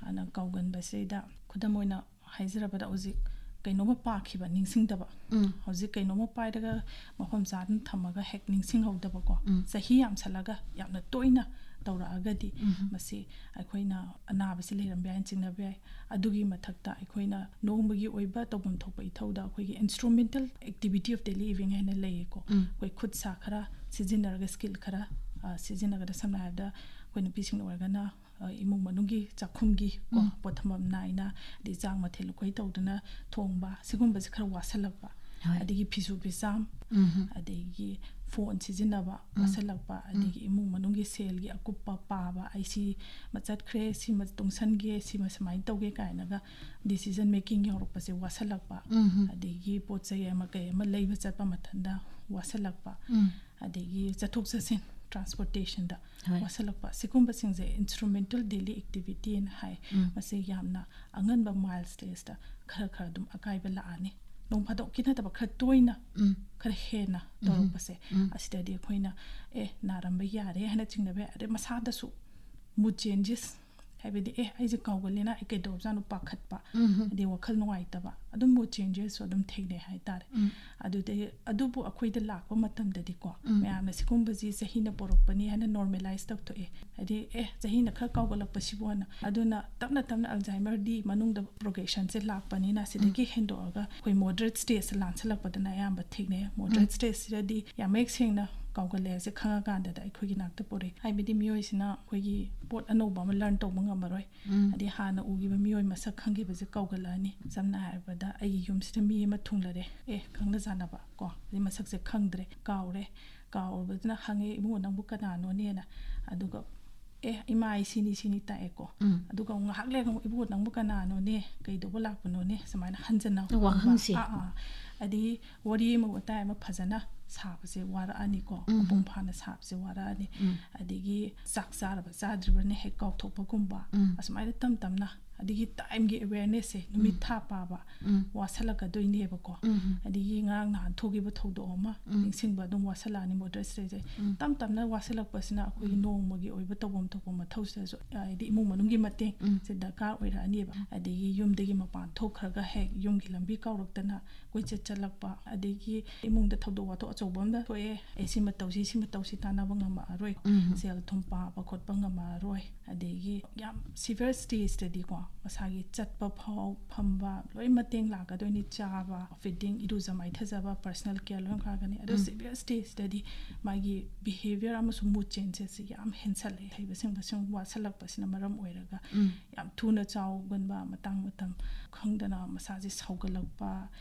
ꯑꯗꯨꯅ ꯀꯥꯎꯒꯟꯕꯁꯤꯗ ꯈꯨꯗꯝ ꯑꯣꯏꯅ ꯍꯥꯏꯖꯔꯕꯗ, ꯍꯧꯖꯤꯛ ꯀꯩꯅꯣꯝꯃ ꯄꯥꯈꯤꯕ ꯅꯤꯡꯁꯤꯡꯗꯕ, ꯎꯝ꯫ ꯍꯧꯖꯤꯛ ꯀꯩꯅꯣꯝꯃ ꯄꯥꯏꯔꯒ ꯃꯐꯝ ꯆꯥꯗꯅ ꯊꯝꯃꯒ ꯍꯦꯛ ꯅꯤꯡꯁꯤꯡꯍꯧꯗꯕꯀꯣ, ꯎꯝ꯫ ꯆꯍꯤ ꯌꯥꯝꯁꯜꯂꯒ ꯌꯥꯝꯅ ꯇꯣꯏꯅ ꯇꯧꯔꯛꯑꯒꯗꯤ, ꯎꯝ꯫ ꯃꯁꯤ ꯑꯩꯈꯣꯏꯅ ꯑꯅꯥꯕꯁꯤ ꯂꯩꯔꯝꯕ ꯌꯥꯏꯅ ꯆꯤꯡꯅꯕ ꯌꯥꯏ꯫ ꯑꯗꯨꯒꯤ ꯃꯊꯛꯇ ꯑꯩꯈꯣꯏꯅ ꯅꯣꯡꯃꯒꯤ ꯑꯣꯏꯕ ꯇꯧꯐꯝ ꯊꯣꯛꯄ ꯏꯊꯧꯗ ꯑꯩꯈꯣꯏꯒꯤ instrumental activity of daily living ꯍꯥꯏꯅ ꯂꯩꯌꯦꯀꯣ꯫ ꯎꯝ꯫ ꯑꯩꯈꯣꯏ ꯈꯨꯠ ꯁꯥ ꯈꯔ ꯁꯤꯖꯤꯟꯅꯔꯒ, ꯁ꯭ꯀꯤꯜ ꯈꯔ, ꯑ, ꯁꯤꯖꯤꯟꯅꯒꯗ, ꯁꯝꯅ ꯍꯥꯏꯔꯕꯗ ꯑꯩꯈꯣꯏ ꯅꯨꯄꯤꯁꯤꯡꯅ ꯑꯣꯏꯔꯒꯅ ꯏꯃꯨꯡ ꯃꯅꯨꯡꯒꯤ ꯆꯥꯛꯈꯨꯝꯒꯤ ꯀꯣ ꯄꯣꯠ ꯊꯝꯐꯝ ꯅꯥꯏꯅ, ꯑꯗꯩ ꯆꯥꯛ ꯃꯊꯦꯜ ꯑꯩꯈꯣꯏ ꯇꯧꯗꯅ ꯊꯣꯡꯕ, ꯁꯤꯒꯨꯝꯕꯁꯦ ꯈꯔ ꯋꯥꯁꯜꯂꯛꯄ꯫ ꯑꯗꯒꯤ ꯐꯤꯁꯨ ꯐꯤꯖꯥꯝ, ꯑꯗꯒꯤ ꯐꯣꯟ ꯁꯤꯖꯤꯟꯅꯕ ꯋꯥꯁꯜꯂꯛꯄ, ꯑꯗꯒꯤ ꯏꯃꯨꯡ ꯃꯅꯨꯡꯒꯤ ꯁꯦꯜꯒꯤ ꯑꯀꯨꯞꯄ ꯄꯥꯕ, ꯑꯩ ꯁꯤ ꯃ ꯆꯠꯈ꯭ꯔꯦ, ꯁꯤꯃ ꯇꯨꯡꯁꯟꯒꯦ, ꯁꯤꯃ ꯁꯨꯃꯥꯏꯅ ꯇꯧꯒꯦ ꯀꯥꯏꯅꯒ decision making ꯌꯧꯔꯛꯄꯁꯦ ꯋꯥꯁꯜꯂꯛꯄ꯫ ꯑꯗꯒꯤ ꯄꯣꯠ ꯆꯩ ꯑꯃ ꯀꯩ ꯑꯃ ꯂꯩꯕ ꯆꯠꯄ ꯃꯇꯝꯗ ꯋꯥꯁꯜꯂꯛꯄ꯫ ꯑꯗꯒꯤ ꯆꯠꯊꯣꯛ ꯆꯠꯁꯤꯟ, transportationꯗ ꯍꯣꯏ꯫ ꯋꯥꯁꯜꯂꯛꯄ, ꯁꯤꯒꯨꯝꯕꯁꯤꯡꯁꯦ instrumental daily activityꯅ ꯍꯥꯏ꯫ ꯃꯁꯤ ꯌꯥꯝꯅ ꯑꯉꯟꯕ mild stageꯇ ꯈꯔ ꯈꯔ ꯑꯗꯨꯝ ꯑꯀꯥꯏꯕ ꯂꯥꯛꯑꯅꯤ꯫ ꯅꯣꯡ ꯐꯥꯗꯣꯛꯀꯤ ꯅꯠꯇꯕ, ꯈꯔ ꯇꯣꯏꯅ, ꯎꯝ꯫ ꯈꯔ ꯍꯦꯟꯅ ꯎꯝ꯫ ꯇꯧꯔꯛꯄꯁꯦ, ꯎꯝ꯫ ꯑꯁꯤꯗꯗꯤ ꯑꯩꯈꯣꯏꯅ, "ꯑꯦ, ꯅꯥꯔꯝꯕ ꯌꯥꯔꯦ" ꯍꯥꯏꯅ ꯆꯤꯡꯅꯕ ꯌꯥꯏ꯫ ꯑꯗꯩ ꯃꯁꯥꯗꯁꯨ mood changes, ꯍꯥꯏꯕꯗꯤ, "ꯑꯦ, ꯑꯩꯁꯦ ꯀꯥꯎꯒꯜꯂꯦꯅ, ꯑꯩ ꯀꯩꯗꯧꯔꯖꯥꯠꯅꯣ?" ꯄꯥꯈꯠꯄ, ꯎꯝ꯫ ꯑꯗꯩ ꯋꯥꯈꯜ ꯅꯨꯡꯉꯥꯏꯇꯕ, ꯑꯗꯨꯝ mood changesꯁꯨ ꯑꯗꯨꯝ ꯊꯦꯡꯅꯩ ꯍꯥꯏꯇꯥꯔꯦ꯫ ꯎꯝ꯫ ꯑꯗꯨꯗꯩ, ꯑꯗꯨꯕꯨ ꯑꯩꯈꯣꯏꯗ ꯂꯥꯛꯄ ꯃꯇꯝꯗꯗꯤꯀꯣ, ꯎꯝ꯫ ꯃꯌꯥꯝꯅ ꯁꯤꯒꯨꯝꯕꯁꯤ ꯆꯍꯤꯅ ꯄꯣꯔꯛꯄꯅꯤ ꯍꯥꯏꯅ normalize ꯇꯧꯊꯣꯛꯑꯦ꯫ ꯍꯥꯏꯗꯤ, "ꯑꯦ, ꯆꯍꯤꯅ ꯈꯔ ꯀꯥꯎꯒꯠꯂꯛꯄꯁꯤꯕꯨ" ꯍꯥꯏꯅ꯫ ꯑꯗꯨꯅ ꯇꯞꯅ ꯇꯞꯅ Alzheimerꯗꯤ ꯃꯅꯨꯡꯗ progressionꯁꯦ ꯂꯥꯛꯄꯅꯤꯅ, ꯁꯤꯗꯒꯤ ꯎꯝ꯫ ꯍꯦꯟꯗꯣꯛꯑꯒ ꯑꯩꯈꯣꯏ moderate stageꯇ ꯂꯥꯟꯁꯜꯂꯛꯄꯗꯅ ꯑꯌꯥꯝꯕ ꯊꯦꯡꯅꯩ꯫ Moderate ꯎꯝ꯫ Stageꯁꯤꯗꯗꯤ ꯌꯥꯝ ꯃꯌꯦꯛ ꯁꯦꯡꯅ ꯀꯥꯎꯒꯜꯂꯦ ꯍꯥꯏꯁꯦ ꯈꯪꯉꯀꯥꯟꯗꯗ ꯑꯩꯈꯣꯏꯒꯤ ꯅꯥꯛꯇ ꯄꯨꯔꯛꯏ꯫ ꯍꯥꯏꯕꯗꯤ ꯃꯤꯑꯣꯏꯁꯤꯅ ꯑꯩꯈꯣꯏꯒꯤ ꯄꯣꯠ ꯑꯅꯧꯕ ꯑꯃ learn ꯇꯧꯕ ꯉꯝꯃꯔꯣꯏ꯫ ꯎꯝ꯫ ꯑꯗꯩ ꯍꯥꯟꯅ ꯎꯈꯤꯕ ꯃꯤꯑꯣꯏ ꯃꯁꯛ ꯈꯪꯈꯤꯕꯁꯦ ꯀꯥꯎꯒꯠꯂꯛꯑꯅꯤ꯫ ꯁꯝꯅ ꯍꯥꯏꯔꯕꯗ, ꯑꯩꯒꯤ ꯌꯨꯝꯁꯤꯗ ꯃꯤ ꯑꯃ ꯊꯨꯡꯂꯔꯦ, ꯑꯦ, ꯈꯪꯅ ꯆꯥꯟꯅꯕ ꯀꯣ, ꯑꯗꯩ ꯃꯁꯛꯁꯦ ꯈꯪꯗ꯭ꯔꯦ, ꯀꯥꯎꯔꯦ꯫ ꯀꯥꯎꯔꯕꯗꯨꯅ ꯍꯪꯉꯦ, "ꯏꯕꯨꯡꯉꯣ, ꯅꯪꯕꯨ ꯀꯅꯥꯅꯣꯅꯦꯅ?" ꯑꯗꯨꯒ, "ꯑꯦ, ꯏꯃꯥ, ꯑꯩ ꯁꯤꯅꯤ, ꯁꯤꯅꯤ" ꯇꯥꯛꯑꯦꯀꯣ꯫ ꯎꯝ꯫ ꯑꯗꯨꯒ ꯑꯃꯨꯛ ꯉꯥꯏꯍꯥꯛ ꯂꯩꯔꯒ ꯑꯃꯨꯛ, "ꯏꯕꯨꯡꯉꯣ, ꯅꯪꯕꯨ ꯀꯅꯥꯅꯣꯅꯦ? ꯀꯩꯗꯧꯕ ꯂꯥꯛꯄꯅꯣꯅꯦ?" ꯁꯨꯃꯥꯏꯅ ꯍꯟꯖꯟꯅ ꯍꯪꯕ꯫ ꯋꯥꯍꯪꯁꯦ꯫ ꯑꯥ, ꯑꯥ꯫ ꯑꯗꯒꯤ ꯋꯥꯔꯤ ꯑꯃ ꯋꯥꯇꯥꯏ ꯑꯃ ꯐꯖꯅ ꯁꯥꯕꯁꯦ ꯋꯥꯔꯛꯑꯅꯤꯀꯣ꯫ ꯎꯝ꯫ ꯃꯄꯨꯡ ꯐꯥꯅ ꯁꯥꯕꯁꯦ ꯋꯥꯔꯛꯑꯅꯤ꯫ ꯎꯝ꯫ ꯑꯗꯒꯤ ꯆꯥꯛ ꯆꯥꯔꯕ ꯆꯥꯗ꯭ꯔꯤꯕ꯭ꯔꯥꯅ ꯍꯦꯛ ꯀꯥꯎꯊꯣꯛꯄꯒꯨꯝꯕ꯫ ꯎꯝ꯫ ꯑꯁꯨꯃꯥꯏꯅ ꯇꯞ ꯇꯞꯅ, ꯑꯗꯒꯤ timeꯒꯤ awarenessꯁꯦ, ꯅꯨꯃꯤꯠ ꯎꯝ꯫ ꯊꯥ ꯄꯥꯕ, ꯎꯝ꯫ ꯋꯥꯁꯜꯂꯛꯀꯗꯣꯏꯅꯦꯕꯀꯣ꯫ ꯎꯝ꯫ ꯑꯗꯒꯤ ꯉꯔꯥꯡ ꯅꯍꯥꯟ ꯊꯣꯛꯈꯤꯕ ꯊꯧꯗꯣꯛ ꯑꯃ ꯎꯝ꯫ ꯅꯤꯡꯁꯤꯡꯕ ꯑꯗꯨꯝ ꯋꯥꯁꯜꯂꯛꯑꯅꯤ, moderate stageꯁꯦ꯫ ꯎꯝ꯫ ꯇꯞ ꯇꯞꯅ ꯋꯥꯁꯜꯂꯛꯄꯁꯤꯅ ꯑꯩꯈꯣꯏꯒꯤ ꯎꯝ꯫ ꯅꯣꯡꯃꯒꯤ ꯑꯣꯏꯕ ꯇꯧꯐꯝ ꯊꯣꯛꯄ ꯃꯊꯧꯁꯤꯗꯁꯨ, ꯍꯥꯏꯗꯤ ꯏꯃꯨꯡ ꯃꯅꯨꯡꯒꯤ ꯃꯇꯦꯡ ꯎꯝ꯫ ꯁꯦ ꯗꯔꯀꯥꯔ ꯑꯣꯏꯔꯛꯑꯅꯤꯕ꯫ ꯎꯝ꯫ ꯑꯗꯒꯤ ꯌꯨꯝꯗꯒꯤ ꯃꯄꯥꯟ ꯊꯣꯛꯈ꯭ꯔꯒ ꯍꯦꯛ ꯌꯨꯝꯒꯤ ꯂꯝꯕꯤ ꯀꯥꯎꯔꯛꯇꯅ ꯀꯣꯏꯆꯠ ꯆꯠꯂꯛꯄ, ꯑꯗꯒꯤ ꯏꯃꯨꯡꯗ ꯊꯧꯗꯣꯛ ꯋꯥꯊꯣꯛ ꯑꯆꯧꯕ ꯑꯃ ꯊꯣꯛꯑꯦ, "ꯑꯦ, ꯁꯤꯃ ꯇꯧꯁꯤ, ꯁꯤꯃ ꯇꯧꯁꯤ" ꯇꯥꯟꯅꯕ ꯉꯝꯃꯛꯑꯔꯣꯏ꯫ ꯎꯝ꯫ ꯁꯦꯜ ꯊꯨꯝ ꯄꯥꯕ ꯈꯣꯠꯄ ꯉꯝꯃꯛꯑꯔꯣꯏ꯫ ꯑꯗꯒꯤ ꯌꯥꯝ severe stageꯇꯗꯤꯀꯣ, ꯃꯁꯥꯒꯤ ꯆꯠꯄ ꯐꯥꯎ, ꯐꯝꯕ ꯂꯣꯏ ꯃꯇꯦꯡ ꯂꯥꯛꯀꯗꯣꯏꯅꯤ꯫ ꯆꯥꯕ, ꯐꯤꯗꯤꯡ, ꯏꯔꯨꯖ ꯃꯥꯏꯊꯖꯕ, ꯄꯔꯁꯅꯦꯜ ꯀꯦꯌꯔ ꯂꯣꯏ ꯂꯥꯛꯀꯅꯤ꯫ ꯑꯗꯣ ꯎꯝ꯫ ꯁꯤꯚꯤꯌꯔ ꯁ꯭ꯇꯦꯖꯇꯗꯤ ꯃꯥꯒꯤ ꯕꯤꯍꯦꯕꯤꯌꯔ ꯑꯃꯁꯨꯡ ꯃꯨꯗ ꯆꯦꯟꯖꯦꯁꯁꯤ ꯌꯥꯝ ꯍꯦꯟꯁꯜꯂꯦ꯫ ꯍꯩꯕꯁꯤꯡꯕꯁꯤꯡ ꯋꯥꯠꯁꯜꯂꯛꯄꯁꯤꯅ ꯃꯔꯝ ꯑꯣꯏꯔꯒ ꯎꯝ꯫ ꯌꯥꯝ ꯊꯨꯅ ꯆꯥꯎꯒꯟꯕ, ꯃꯇꯥꯡ ꯃꯇꯝ ꯈꯪꯗꯅ ꯃꯁꯥꯁꯦ ꯁꯥꯎꯒꯠꯂꯛꯄ,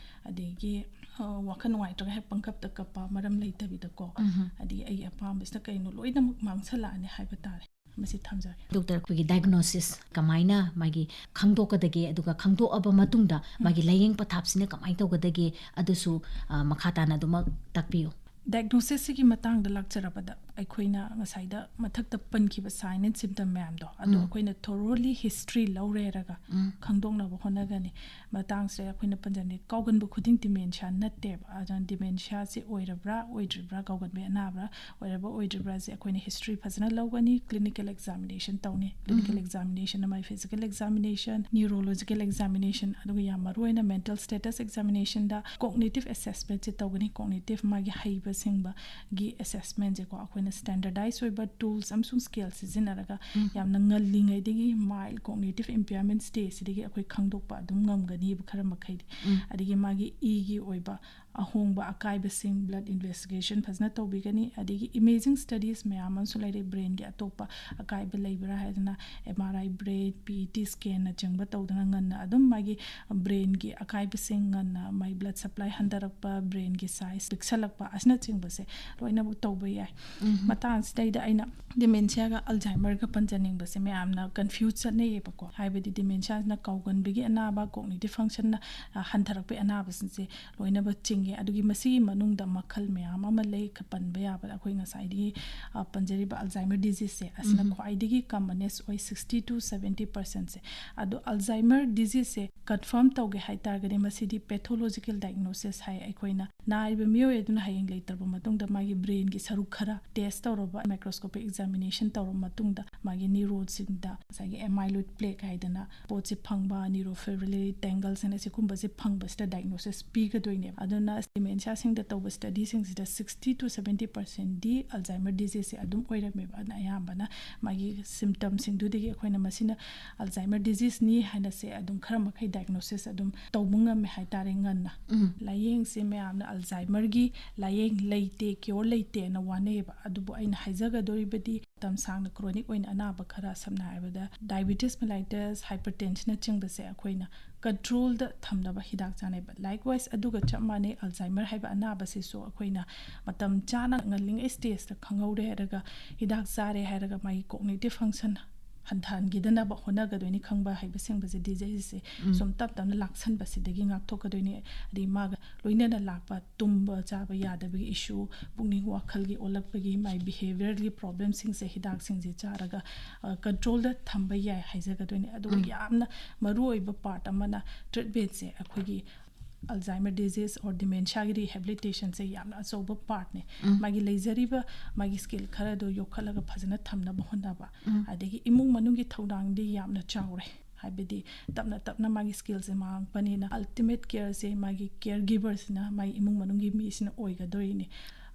ꯑꯗꯒꯤ ꯑ, ꯋꯥꯈꯜ ꯅꯨꯡꯉꯥꯏꯇ꯭ꯔꯒ ꯍꯦꯛ ꯄꯪꯀꯞꯇ ꯀꯞꯄ, ꯃꯔꯝ ꯂꯩꯇꯕꯤꯗꯀꯣ꯫ ꯎꯝ꯫ ꯑꯗꯒꯤ ꯑꯩꯒꯤ ꯑꯄꯥꯝꯕꯁꯤꯅ ꯀꯩꯅꯣ, ꯂꯣꯏꯅꯃꯛ ꯃꯥꯡꯁꯜꯂꯛꯑꯅꯤ ꯍꯥꯏꯕ ꯇꯥꯔꯦ꯫ ꯃꯁꯤ ꯊꯝꯖꯒꯦ꯫ ꯗꯣꯛꯇꯔ, ꯑꯩꯈꯣꯏꯒꯤ ꯗꯥꯏꯒꯅꯣꯁꯤꯁ ꯀꯃꯥꯏꯅ ꯃꯥꯒꯤ ꯈꯪꯗꯣꯛꯀꯗꯒꯦ, ꯑꯗꯨꯒ ꯈꯪꯗꯣꯛꯑꯕ ꯃꯇꯨꯡꯗ ꯃꯥꯒꯤ ꯂꯥꯏꯌꯦꯡ ꯄꯊꯥꯞꯁꯤꯅ ꯀꯃꯥꯏꯅ ꯇꯧꯒꯗꯒꯦ, ꯑꯗꯨꯁꯨ, ꯑ, ꯃꯈꯥ ꯇꯥꯅ ꯑꯗꯨꯃꯛ ꯇꯥꯛꯄꯤꯌꯨ꯫ ꯗꯥꯏꯒꯅꯣꯁꯤꯁꯁꯤꯒꯤ ꯃꯇꯥꯡꯗ ꯂꯥꯛꯆꯔꯕꯗ, ꯑꯩꯈꯣꯏꯅ ꯉꯁꯥꯏꯗ ꯃꯊꯛꯇ ꯄꯟꯈꯤꯕ ꯁꯥꯏꯟ ꯑꯦꯟ ꯁꯤꯝꯇꯝ ꯃꯌꯥꯝꯗꯣ, ꯑꯗꯣ ꯎꯝ꯫ ꯑꯩꯈꯣꯏꯅ ꯊꯣꯔꯣꯂꯤ ꯍꯤꯁꯇ꯭ꯔꯤ ꯂꯧꯔꯦꯔꯒ ꯎꯝ꯫ ꯈꯪꯗꯣꯛꯅꯕ ꯍꯣꯠꯅꯒꯅꯤ꯫ ꯃꯇꯥꯡꯁꯤꯗ ꯑꯩꯈꯣꯏꯅ ꯄꯟꯖꯅꯤꯡꯉꯤ, ꯀꯥꯎꯒꯟꯕ ꯈꯨꯗꯤꯡ ꯗꯤꯃꯦꯟꯁꯤꯌꯥ ꯅꯠꯇꯦꯕ꯫ ꯑꯗꯨꯅ ꯗꯤꯃꯦꯟꯁꯤꯌꯥꯁꯤ ꯑꯣꯏꯔꯕ꯭ꯔꯥ, ꯑꯣꯏꯗ꯭ꯔꯤꯕ꯭ꯔꯥ, ꯀꯥꯎꯒꯟꯕꯒꯤ ꯑꯅꯥꯕ꯭ꯔꯥ, ꯑꯣꯏꯔꯕ ꯑꯣꯏꯗ꯭ꯔꯤꯕ꯭ꯔꯥꯁꯦ ꯑꯩꯈꯣꯏꯅ ꯍꯤꯁꯇ꯭ꯔꯤ ꯐꯖꯅ ꯂꯧꯒꯅꯤ, ꯀ꯭ꯂꯤꯅꯤꯀꯦꯜ ꯑꯦꯛꯖꯥꯃꯤꯅꯦꯁꯟ ꯇꯧꯅꯤ꯫ ꯀ꯭ꯂꯤꯅꯤꯀꯦꯜ ꯎꯝ꯫ ꯑꯦꯛꯖꯥꯃꯤꯅꯦꯁꯟ ꯑꯃ, ꯐꯤꯖꯤꯀꯦꯜ ꯑꯦꯛꯖꯥꯃꯤꯅꯦꯁꯟ, ꯅ꯭ꯌꯨꯔꯣꯂꯣꯖꯤꯀꯦꯜ ꯑꯦꯛꯖꯥꯃꯤꯅꯦꯁꯟ, ꯑꯗꯨꯒ ꯌꯥꯝ ꯃꯔꯨꯑꯣꯏꯅ ꯃꯦꯟꯇꯦꯜ ꯁ꯭ꯇꯦꯇꯁ ꯑꯦꯛꯖꯥꯃꯤꯅꯦꯁꯟꯗ ꯀꯣꯒꯅꯤꯇꯤꯚ ꯑꯦꯁꯦꯁꯃꯦꯟꯠꯁꯦ ꯇꯧꯒꯅꯤ꯫ ꯀꯣꯒꯅꯤꯇꯤꯚ ꯃꯥꯒꯤ ꯍꯩꯕ ꯁꯤꯡꯕꯒꯤ ꯑꯦꯁꯦꯁꯃꯦꯟꯠꯁꯦꯀꯣ ꯑꯩꯈꯣꯏꯅ ꯁ꯭ꯇꯦꯟꯗꯔꯗꯥꯏꯁ ꯑꯣꯏꯕ ꯇꯨꯜꯁ ꯑꯃꯁꯨꯡ ꯁ꯭ꯀꯦꯜ ꯁꯤꯖꯤꯟꯅꯔꯒ ꯎꯝ꯫ ꯌꯥꯝꯅ ꯉꯜꯂꯤꯉꯩꯗꯒꯤ ꯃꯥꯏꯜ ꯀꯣꯒꯅꯤꯇꯤꯚ ꯏꯝꯄꯤꯌꯔꯃꯦꯟꯠ ꯁ꯭ꯇꯦꯖꯁꯤꯗꯒꯤ ꯑꯩꯈꯣꯏ ꯈꯪꯗꯣꯛꯄ ꯑꯗꯨꯝ ꯉꯝꯒꯅꯤꯕ ꯈꯔ ꯃꯈꯩꯗꯤ꯫ ꯎꯝ꯫ ꯑꯗꯒꯤ ꯃꯥꯒꯤ ꯏꯒꯤ ꯑꯣꯏꯕ ꯑꯍꯣꯡꯕ ꯑꯀꯥꯏꯕꯁꯤꯡ ꯕ꯭ꯂꯗ ꯏꯟꯚꯦꯁꯇꯤꯒꯦꯁꯟ ꯐꯖꯅ ꯇꯧꯕꯤꯒꯅꯤ꯫ ꯑꯗꯒꯤ ꯏꯃꯦꯖꯤꯡ ꯁ꯭ꯇꯗꯤꯁ ꯃꯌꯥꯝ ꯑꯃꯁꯨ ꯂꯩꯔꯦ, ꯕ꯭ꯔꯦꯟꯒꯤ ꯑꯇꯣꯞꯄ ꯑꯀꯥꯏꯕ ꯂꯩꯕ꯭ꯔꯥ ꯍꯥꯏꯗꯅ ꯑꯦꯝ ꯑꯥꯔ ꯑꯥꯏ ꯕ꯭ꯔꯦꯟ, ꯄꯤ ꯏ ꯇꯤ ꯁ꯭ꯀꯦꯟꯅꯆꯤꯡꯕ ꯇꯧꯗꯅ ꯉꯟꯅ ꯑꯗꯨꯝ ꯃꯥꯒꯤ ꯕ꯭ꯔꯦꯟꯒꯤ ꯑꯀꯥꯏꯕꯁꯤꯡ ꯉꯟꯅ ꯃꯥꯒꯤ ꯕ꯭ꯂꯗ ꯁꯄ꯭ꯂꯥꯏ ꯍꯟꯊꯔꯛꯄ, ꯕ꯭ꯔꯦꯟꯒꯤ ꯁꯥꯏꯖ ꯄꯤꯛꯁꯜꯂꯛꯄ ꯑꯁꯤꯅꯆꯤꯡꯕꯁꯦ ꯂꯣꯏꯅꯃꯛ ꯇꯧꯕ ꯌꯥꯏ꯫ ꯎꯝ꯫ ꯃꯇꯥꯡꯁꯤꯗꯩꯗ ꯑꯩꯅ ꯗꯤꯃꯦꯟꯁꯤꯌꯥꯒ ꯑꯜꯖꯥꯏꯃꯔꯒ ꯄꯟꯖꯅꯤꯡꯕꯁꯦ, ꯃꯌꯥꯝꯅ ꯀꯟꯐ꯭ꯌꯨꯁ ꯆꯠꯅꯩꯌꯦꯕꯀꯣ꯫ ꯍꯥꯏꯕꯗꯤ ꯗꯤꯃꯦꯟꯁꯤꯌꯥꯁꯤꯅ ꯀꯥꯎꯒꯟꯕꯒꯤ ꯑꯅꯥꯕ, ꯀꯣꯒꯅꯤꯇꯤꯚ ꯐꯪꯁꯟꯅ, ꯑ, ꯍꯟꯊꯔꯛꯄꯒꯤ ꯑꯅꯥꯕꯁꯤꯡꯁꯦ ꯂꯣꯏꯅꯃꯛ ꯆꯤꯡꯉꯦ꯫ ꯑꯗꯨꯒꯤ ꯃꯁꯤꯒꯤ ꯃꯅꯨꯡꯗ ꯃꯈꯜ ꯃꯌꯥꯝ ꯑꯃ ꯂꯩ꯫ ꯈ-, ꯄꯟꯕ ꯌꯥꯕꯗ ꯑꯩꯈꯣꯏ ꯉꯁꯥꯏꯗꯒꯤ, ꯑ, ꯄꯟꯖꯔꯤꯕ ꯑꯜꯖꯥꯏꯃꯔ ꯗꯤꯖꯤꯖꯁꯦ, ꯑꯁꯤꯅ ꯎꯝ꯫ ꯈ꯭ꯋꯥꯏꯗꯒꯤ ꯀꯃꯟꯅꯦꯁ ꯑꯣꯏ, ꯁꯤꯛꯁꯇꯤ ꯇꯨ ꯁꯕꯦꯟꯇꯤ ꯄꯔꯁꯦꯟꯠꯁꯦ꯫ ꯑꯗꯣ ꯑꯜꯖꯥꯏꯃꯔ ꯗꯤꯖꯤꯖꯁꯦ ꯀꯟꯐꯥꯔꯝ ꯇꯧꯒꯦ ꯍꯥꯏ ꯇꯥꯔꯒꯗꯤ ꯃꯁꯤꯗꯤ ꯄꯦꯊꯣꯂꯣꯖꯤꯀꯦꯜ ꯗꯥꯏꯒꯅꯣꯁꯤꯁ ꯍꯥꯏ꯫ ꯑꯩꯈꯣꯏꯅ ꯅꯥꯔꯤꯕ ꯃꯤꯑꯣꯏ ꯑꯗꯨꯅ ꯍꯌꯦꯡ ꯂꯩꯇ꯭ꯔꯕ ꯃꯇꯨꯡꯗ ꯃꯥꯒꯤ ꯕ꯭ꯔꯦꯟꯒꯤ ꯁꯔꯨꯛ ꯈꯔ ꯇꯦꯁ ꯇꯧꯔꯕ, ꯃꯥꯏꯀ꯭ꯔꯣꯁꯀꯣꯄꯤꯛ ꯑꯦꯛꯖꯥꯃꯤꯅꯦꯁꯟ ꯇꯧꯔꯕ ꯃꯇꯨꯡꯗ ꯃꯥꯒꯤ ꯅ꯭ꯌꯨꯔꯣꯟꯁꯤꯡꯗ ꯉꯁꯥꯏꯒꯤ ꯑꯦꯃꯥꯏꯂꯣꯏꯗ ꯄ꯭ꯂꯦꯛ ꯍꯥꯏꯗꯅ ꯄꯣꯠꯁꯦ ꯐꯪꯕ, ꯅ꯭ꯌꯨꯔꯣꯐꯤꯂꯔꯤ ꯇꯦꯡꯒꯜꯁ ꯍꯥꯏꯅ ꯁꯤꯒꯨꯝꯕꯁꯦ ꯐꯪꯕꯁꯤꯗ ꯗꯥꯏꯒꯅꯣꯁꯤꯁ ꯄꯤꯒꯗꯣꯏꯅꯦꯕ꯫ ꯑꯗꯨꯅ ꯗꯤꯃꯦꯟꯁꯤꯌꯥꯁꯤꯡꯗ ꯇꯧꯕ ꯁ꯭ꯇꯗꯤꯁꯤꯡꯁꯤꯗ ꯁꯤꯛꯁꯇꯤ ꯇꯨ ꯁꯕꯦꯟꯇꯤ ꯄꯥꯔꯁꯦꯟꯗꯤ ꯑꯜꯖꯥꯏꯃꯔ ꯗꯤꯖꯤꯖꯁꯦ ꯑꯗꯨꯝ ꯑꯣꯏꯔꯝꯃꯦꯕ꯫ ꯑꯗꯨꯅ ꯑꯌꯥꯝꯕꯅ ꯃꯥꯒꯤ ꯁꯤꯝꯇꯝꯁꯤꯡꯗꯨꯗꯒꯤ ꯑꯩꯈꯣꯏꯅ ꯃꯁꯤꯅ ꯑꯜꯖꯥꯏꯃꯔ ꯗꯤꯖꯤꯖꯅꯤ ꯍꯥꯏꯅꯁꯦ ꯑꯗꯨꯝ ꯈꯔ ꯃꯈꯩ ꯗꯥꯏꯒꯅꯣꯁꯤꯁ ꯑꯗꯨꯝ ꯇꯧꯕ ꯉꯝꯃꯦ ꯍꯥꯏꯇꯥꯔꯦ ꯉꯟꯅ꯫ ꯎꯝ꯫ ꯂꯥꯏꯌꯦꯡꯁꯦ ꯃꯌꯥꯝꯅ ꯑꯜꯖꯥꯏꯃꯔꯒꯤ ꯂꯥꯏꯌꯦꯡ ꯂꯩꯇꯦ, ꯀ꯭ꯌꯣꯔ ꯂꯩꯇꯦꯅ ꯋꯥꯅꯩꯌꯦꯕ꯫ ꯑꯗꯨꯕꯨ ꯑꯩꯅ ꯍꯥꯏꯖꯒꯗꯣꯔꯤꯕꯗꯤ ꯃꯇꯝ ꯁꯥꯡꯅ ꯀ꯭ꯔꯣꯅꯤꯛ ꯑꯣꯏꯅ ꯑꯅꯥꯕ ꯈꯔ, ꯁꯝꯅ ꯍꯥꯏꯔꯕꯗ ꯗꯥꯏꯕꯤꯇꯤꯁ ꯃꯦꯂꯥꯏꯇꯁ, ꯍꯥꯏꯄꯔꯇꯦꯟꯁꯟꯅꯆꯤꯡꯕꯁꯦ ꯑꯩꯈꯣꯏꯅ ꯀꯟꯇ꯭ꯔꯣꯜꯗ ꯊꯝꯅꯕ ꯍꯤꯗꯥꯛ ꯆꯥꯅꯩꯕ꯫ ꯂꯥꯏꯛꯋꯥꯏꯁ ꯑꯗꯨꯒ ꯆꯞ ꯃꯥꯟꯅꯩ, ꯑꯜꯖꯥꯏꯃꯔ ꯍꯥꯏꯕ ꯑꯅꯥꯕꯁꯤꯁꯨ ꯑꯩꯈꯣꯏꯅ ꯃꯇꯝ ꯆꯥꯅ ꯉꯜꯂꯤꯉꯩ ꯁ꯭ꯇꯦꯖꯇ ꯈꯪꯍꯧꯔꯦ ꯍꯥꯏꯔꯒ ꯍꯤꯗꯥꯛ ꯆꯥꯔꯦ ꯍꯥꯏꯔꯒ ꯃꯥꯒꯤ ꯀꯣꯒꯅꯤꯇꯤꯚ ꯐꯪꯁꯟ ꯍꯟꯊꯍꯟꯈꯤꯗꯅꯕ ꯍꯣꯠꯅꯒꯗꯣꯏꯅꯤ꯫ ꯈꯪꯕ ꯍꯩꯕ ꯁꯤꯡꯕꯁꯦ ꯗꯤꯖꯤꯖꯁꯦ ꯎꯝ꯫ ꯁꯨꯝ ꯇꯞ ꯇꯞꯅ ꯂꯥꯛꯁꯟꯕꯁꯤꯗꯒꯤ ꯉꯥꯛꯊꯣꯛꯀꯗꯣꯏꯅꯤ꯫ ꯑꯗꯩ ꯃꯥꯒ ꯂꯣꯏꯅꯅ ꯂꯥꯛꯄ ꯇꯨꯝꯕ ꯆꯥꯕ ꯌꯥꯗꯕꯒꯤ ꯏꯁꯨ, ꯄꯨꯛꯅꯤꯡ ꯋꯥꯈꯜꯒꯤ ꯑꯣꯜꯂꯛꯄꯒꯤ ꯃꯥꯏ ꯕꯤꯍꯦꯕꯤꯌꯔꯒꯤ ꯄ꯭ꯔꯣꯕ꯭ꯂꯦꯝꯁꯤꯡꯁꯦ ꯍꯤꯗꯥꯛꯁꯤꯡꯁꯦ ꯆꯥꯔꯒ ꯀꯟꯇ꯭ꯔꯣꯜꯗ ꯊꯝꯕ ꯌꯥꯏ ꯍꯥꯏꯖꯒꯗꯣꯏꯅꯤ꯫ ꯑꯗꯨꯒ ꯎꯝ꯫ ꯌꯥꯝꯅ ꯃꯔꯨꯑꯣꯏꯕ ꯄꯥꯔꯠ ꯑꯃꯅ ꯇ꯭ꯔꯤꯠꯃꯦꯟꯁꯦ ꯑꯩꯈꯣꯏꯒꯤ ꯑꯜꯖꯥꯏꯃꯔ ꯗꯤꯖꯤꯖ ꯑꯣꯔ ꯗꯤꯃꯦꯟꯁꯤꯌꯥꯒꯤ ꯔꯤꯍꯦꯕꯤꯂꯤꯇꯦꯁꯟꯁꯦ ꯌꯥꯝꯅ ꯑꯆꯧꯕ ꯄꯥꯔꯠꯅꯦ꯫ ꯎꯝ꯫ ꯃꯥꯒꯤ ꯂꯩꯖꯔꯤꯕ ꯃꯥꯒꯤ ꯁ꯭ꯀꯤꯜ ꯈꯔꯗꯣ ꯌꯣꯛꯈꯠꯂꯒ ꯐꯖꯅ ꯊꯝꯅꯕ ꯍꯣꯠꯅꯕ꯫ ꯎꯝ꯫ ꯑꯗꯒꯤ ꯏꯃꯨꯡ ꯃꯅꯨꯡꯒꯤ ꯊꯧꯗꯥꯡꯗꯤ ꯌꯥꯝꯅ ꯆꯥꯎꯔꯦ꯫ ꯍꯥꯏꯕꯗꯤ ꯇꯞꯅ ꯇꯞꯅ ꯃꯥꯒꯤ ꯁ꯭ꯀꯤꯜꯁꯦ ꯃꯥꯡꯉꯛꯄꯅꯤꯅ ꯑꯜꯇꯤꯃꯦꯠ ꯀꯦꯌꯔꯁꯦ ꯃꯥꯒꯤ ꯀꯦꯌꯔ ꯒꯤꯕꯔꯁꯤꯅ, ꯃꯥꯒꯤ ꯏꯃꯨꯡ ꯃꯅꯨꯡꯒꯤ ꯃꯤꯁꯤꯅ ꯑꯣꯏꯒꯗꯣꯔꯤꯅꯤ꯫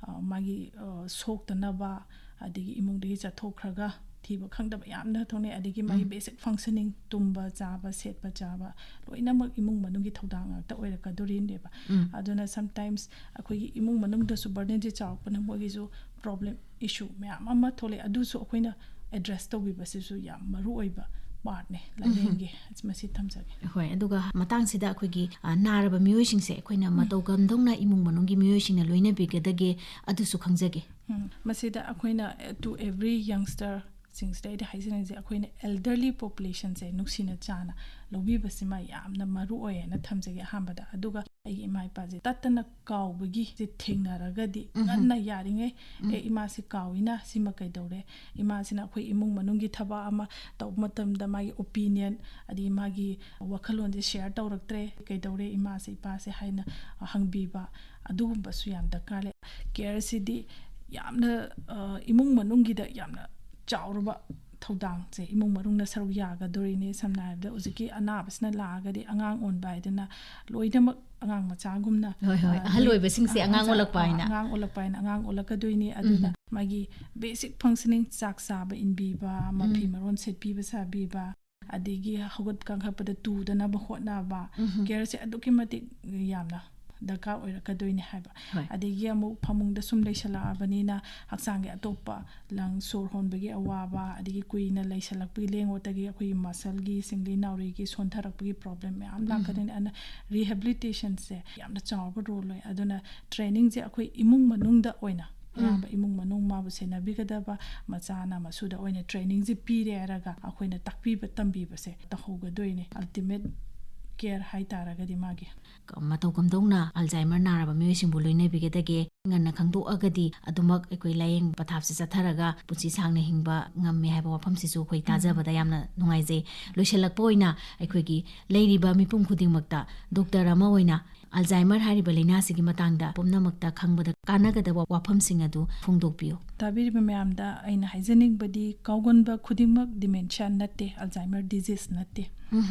ꯑ, ꯃꯥꯒꯤ, ꯑ, ꯁꯣꯛꯇꯅꯕ, ꯑꯗꯒꯤ ꯏꯃꯨꯡꯗꯒꯤ ꯆꯠꯊꯣꯛꯈ꯭ꯔꯒ ꯊꯤꯕ ꯈꯪꯗꯕ ꯌꯥꯝꯅ ꯊꯣꯛꯅꯩ꯫ ꯑꯗꯒꯤ ꯃꯥꯒꯤ ꯎꯝ꯫ ꯕꯦꯁꯤꯛ ꯐꯪꯁꯅꯤꯡ, ꯇꯨꯝꯕ, ꯆꯥꯕ, ꯁꯦꯠꯄ, ꯆꯥꯕ, ꯂꯣꯏꯅꯃꯛ ꯏꯃꯨꯡ ꯃꯅꯨꯡꯒꯤ ꯊꯧꯗꯥꯡ ꯉꯥꯛꯇ ꯑꯣꯏꯔꯛꯀꯗꯣꯔꯤꯅꯦꯕ꯫ ꯎꯝ꯫ ꯑꯗꯨꯅ sometimes ꯑꯩꯈꯣꯏꯒꯤ ꯏꯃꯨꯡ ꯃꯅꯨꯡꯗꯁꯨ ꯕꯔꯗꯟꯁꯦ ꯆꯥꯎꯔꯛꯄꯅ ꯃꯣꯏꯒꯤꯁꯨ ꯄ꯭ꯔꯣꯕ꯭ꯂꯦꯝ, ꯏꯁꯨ ꯃꯌꯥꯝ ꯑꯃ ꯊꯣꯛꯂꯛꯑꯦ꯫ ꯑꯗꯨꯁꯨ ꯑꯩꯈꯣꯏꯅ ꯑꯦꯗ꯭ꯔꯦꯁ ꯇꯧꯕꯤꯕꯁꯤꯁꯨ ꯌꯥꯝ ꯃꯔꯨ ꯑꯣꯏꯕ ꯄꯥꯔꯠꯅꯦ ꯂꯥꯏꯌꯦꯡꯒꯤ꯫ ꯃꯁꯤ ꯊꯝꯖꯒꯦ꯫ ꯍꯣꯏ, ꯑꯗꯨꯒ ꯃꯇꯥꯡꯁꯤꯗ ꯑꯩꯈꯣꯏꯒꯤ, ꯑ, ꯅꯥꯔꯕ ꯃꯤꯑꯣꯏꯁꯤꯡꯁꯦ ꯑꯩꯈꯣꯏꯅ ꯃꯇꯧ ꯀꯝꯗꯧꯅ ꯏꯃꯨꯡ ꯃꯅꯨꯡꯒꯤ ꯃꯤꯑꯣꯏꯁꯤꯡꯅ ꯂꯣꯏꯅꯕꯤꯒꯗꯒꯦ, ꯑꯗꯨꯁꯨ ꯈꯪꯖꯒꯦ꯫ ꯎꯝ, ꯃꯁꯤꯗ ꯑꯩꯈꯣꯏꯅ, ꯑ, to every youngster ꯁꯤꯡꯁꯤꯗ ꯑꯩꯗꯤ ꯍꯥꯏꯖꯅꯤꯡꯉꯤꯁꯦ, ꯑꯩꯈꯣꯏꯅ ꯑꯦꯜꯗꯔꯂꯤ ꯄꯣꯄꯨꯂꯦꯁꯟꯁꯦ ꯅꯨꯡꯁꯤꯅ ꯆꯥꯅ ꯂꯧꯕꯤꯕꯁꯤꯃ ꯌꯥꯝꯅ ꯃꯔꯨ ꯑꯣꯏꯌꯦꯅ ꯊꯝꯖꯒꯦ ꯑꯍꯥꯟꯕꯗ꯫ ꯑꯗꯨꯒ ꯑꯩꯒꯤ ꯏꯃꯥ ꯏꯄꯥꯁꯦ ꯇꯠꯇꯅ ꯀꯥꯎꯕꯒꯤ ꯁꯦ ꯊꯦꯡꯅꯔꯒꯗꯤ ꯎꯝꯍꯨꯝ꯫ ꯉꯟꯅ ꯌꯥꯔꯤꯉꯩ, ꯎꯝ꯫ "ꯑꯦ, ꯏꯃꯥꯁꯤ ꯀꯥꯎꯏꯅ, ꯁꯤꯃ ꯀꯩꯗꯧꯔꯦ?" ꯏꯃꯥꯁꯤꯅ ꯑꯩꯈꯣꯏ ꯏꯃꯨꯡ ꯃꯅꯨꯡꯒꯤ ꯊꯕꯛ ꯑꯃ ꯇꯧꯕ ꯃꯇꯝꯗ ꯃꯥꯒꯤ ꯑꯣꯄꯤꯅꯤꯌꯟ, ꯑꯗꯒꯤ ꯃꯥꯒꯤ ꯋꯥꯈꯜꯂꯣꯟꯁꯦ ꯁꯤꯌꯔ ꯇꯧꯔꯛꯇ꯭ꯔꯦ, "ꯀꯩꯗꯧꯔꯦ ꯏꯃꯥꯁꯦ, ꯏꯄꯥꯁꯦ?" ꯍꯥꯏꯅ ꯍꯪꯕꯤꯕ, ꯑꯗꯨꯒꯨꯝꯕꯁꯨ ꯌꯥꯝ ꯗꯔꯀꯥꯔ ꯂꯩ꯫ ꯀꯦꯌꯔꯁꯤꯗꯤ ꯌꯥꯝꯅ, ꯑ, ꯏꯃꯨꯡ ꯃꯅꯨꯡꯒꯤꯗ ꯌꯥꯝꯅ ꯆꯥꯎꯔꯕ ꯊꯧꯗꯥꯡꯁꯦ ꯏꯃꯨꯡ ꯃꯅꯨꯡꯅ ꯁꯔꯨꯛ ꯌꯥꯒꯗꯣꯔꯤꯅꯤ꯫ ꯁꯝꯅ ꯍꯥꯏꯔꯕꯗ, ꯍꯧꯖꯤꯛꯀꯤ ꯑꯅꯥꯕꯁꯤꯅ ꯂꯥꯛꯑꯒꯗꯤ ꯑꯉꯥꯡ ꯑꯣꯟꯕ ꯍꯥꯏꯗꯅ ꯂꯣꯏꯅꯃꯛ ꯑꯉꯥꯡ ꯃꯆꯥꯒꯨꯝꯅ, ꯍꯣꯏ, ꯍꯣꯏ꯫ ꯑ, ꯑꯍꯜ ꯑꯣꯏꯕꯁꯤꯡꯁꯦ ꯑꯉꯥꯡ ꯃꯆꯥ, ꯑꯣꯜꯂꯛꯄ ꯍꯥꯏꯅ꯫ ꯑꯉꯥꯡ ꯑꯣꯜꯂꯛꯄ ꯍꯥꯏꯅ ꯑꯉꯥꯡ ꯑꯣꯜꯂꯛꯀꯗꯣꯏꯅꯤ꯫ ꯑꯗꯨꯅ ꯃꯥꯒꯤ basic functioning, ꯆꯥꯛ ꯆꯥꯕ ꯏꯟꯕꯤꯕ, ꯃꯐꯤ ꯃꯔꯣꯟ ꯁꯦꯠꯄꯤꯕ ꯁꯥꯕꯤꯕ, ꯑꯗꯒꯤ ꯍꯧꯒꯠ ꯀꯥꯡꯈꯠꯄꯗ ꯇꯨꯗꯅꯕ ꯍꯣꯠꯅꯕ, careꯁꯦ ꯑꯗꯨꯛꯀꯤ ꯃꯇꯤꯛ ꯌꯥꯝꯅ ꯗꯔꯀꯥꯔ ꯑꯣꯏꯔꯛꯀꯗꯣꯏꯅꯤ ꯍꯥꯏꯕ꯫ ꯍꯣꯏ꯫ ꯑꯗꯒꯤ ꯑꯃꯨꯛ ꯐꯃꯨꯡꯗ ꯁꯨꯝ ꯂꯩꯁꯜꯂꯛꯑꯕꯅꯤꯅ ꯍꯛꯆꯥꯡꯒꯤ ꯑꯇꯣꯞꯄ lung, ꯁꯣꯔ ꯍꯣꯟꯕꯒꯤ ꯑꯋꯥꯕ, ꯑꯗꯒꯤ ꯀꯨꯏꯅ ꯂꯩꯁꯜꯂꯛꯄꯒꯤ ꯂꯦꯡ ꯑꯣꯠꯇꯒꯤ ꯑꯩꯈꯣꯏꯒꯤ muscleꯒꯤ, ꯁꯤꯡꯂꯤ ꯅꯥꯎꯔꯤꯒꯤ ꯁꯣꯟꯊꯔꯛꯄꯒꯤ problem ꯃꯌꯥꯝ ꯂꯥꯛꯀꯗꯣꯏꯅꯤ꯫ ꯑꯗꯨꯅ rehabilitationꯁꯦ ꯌꯥꯝꯅ ꯆꯥꯎꯕ role ꯂꯩ꯫ ꯑꯗꯨꯅ trainingꯁꯦ ꯑꯩꯈꯣꯏ ꯏꯃꯨꯡ ꯃꯅꯨꯡꯗ ꯑꯣꯏꯅ, ꯑꯌꯥꯝꯕ ꯏꯃꯨꯡ ꯃꯅꯨꯡ ꯃꯥꯕꯨ ꯁꯦꯟꯅꯕꯤꯒꯗꯕ ꯃꯆꯥꯅ ꯃꯁꯨꯗ ꯑꯣꯏꯅ trainingꯁꯦ ꯄꯤꯔꯦ ꯍꯥꯏꯔꯒ ꯑꯩꯈꯣꯏꯅ ꯇꯥꯛꯄꯤꯕ ꯇꯝꯕꯤꯕꯁꯦ ꯇꯧꯍꯧꯒꯗꯣꯏꯅꯦ꯫ Ultimate care ꯍꯥꯏꯇꯥꯔꯒꯗꯤ ꯃꯥꯒꯤ꯫ ꯃꯇꯧ ꯀꯝꯗꯧꯅ Alzheimer ꯅꯥꯔꯕ ꯃꯤꯑꯣꯏꯁꯤꯡꯕꯨ ꯂꯣꯏꯅꯕꯤꯒꯗꯒꯦ? ꯉꯟꯅ ꯈꯪꯗꯣꯛꯑꯒꯗꯤ ꯑꯗꯨꯃꯛ ꯑꯩꯈꯣꯏ ꯂꯥꯏꯌꯦꯡ ꯄꯊꯥꯞꯁꯦ ꯆꯠꯊꯔꯒ ꯄꯨꯟꯁꯤ ꯁꯥꯡꯅ ꯍꯤꯡꯕ ꯉꯝꯃꯦ ꯍꯥꯏꯕ ꯋꯥꯐꯝꯁꯤꯁꯨ ꯑꯩꯈꯣꯏ ꯇꯥꯖꯕꯗ ꯌꯥꯝꯅ ꯅꯨꯡꯉꯥꯏꯖꯩ꯫ ꯂꯣꯏꯁꯤꯜꯂꯛꯄ ꯑꯣꯏꯅ ꯑꯩꯈꯣꯏꯒꯤ ꯂꯩꯔꯤꯕ ꯃꯤꯄꯨꯝ ꯈꯨꯗꯤꯡꯃꯛꯇ doctor ꯑꯃ ꯑꯣꯏꯅ Alzheimer ꯍꯥꯏꯔꯤꯕ ꯂꯥꯏꯅꯥꯁꯤꯒꯤ ꯃꯇꯥꯡꯗ ꯄꯨꯝꯅꯃꯛꯇ ꯈꯪꯕꯗ ꯀꯥꯟꯅꯒꯗꯕ ꯋꯥꯐꯝꯁꯤꯡ ꯑꯗꯨ ꯐꯣꯡꯗꯣꯛꯄꯤꯌꯨ꯫ ꯇꯥꯕꯤꯔꯤꯕ ꯃꯌꯥꯝꯗ ꯑꯩꯅ ꯍꯥꯏꯖꯅꯤꯡꯕꯗꯤ, ꯀꯥꯎꯒꯟꯕ ꯈꯨꯗꯤꯡꯃꯛ dementia ꯅꯠꯇꯦ, Alzheimer disease ꯅꯠꯇꯦ꯫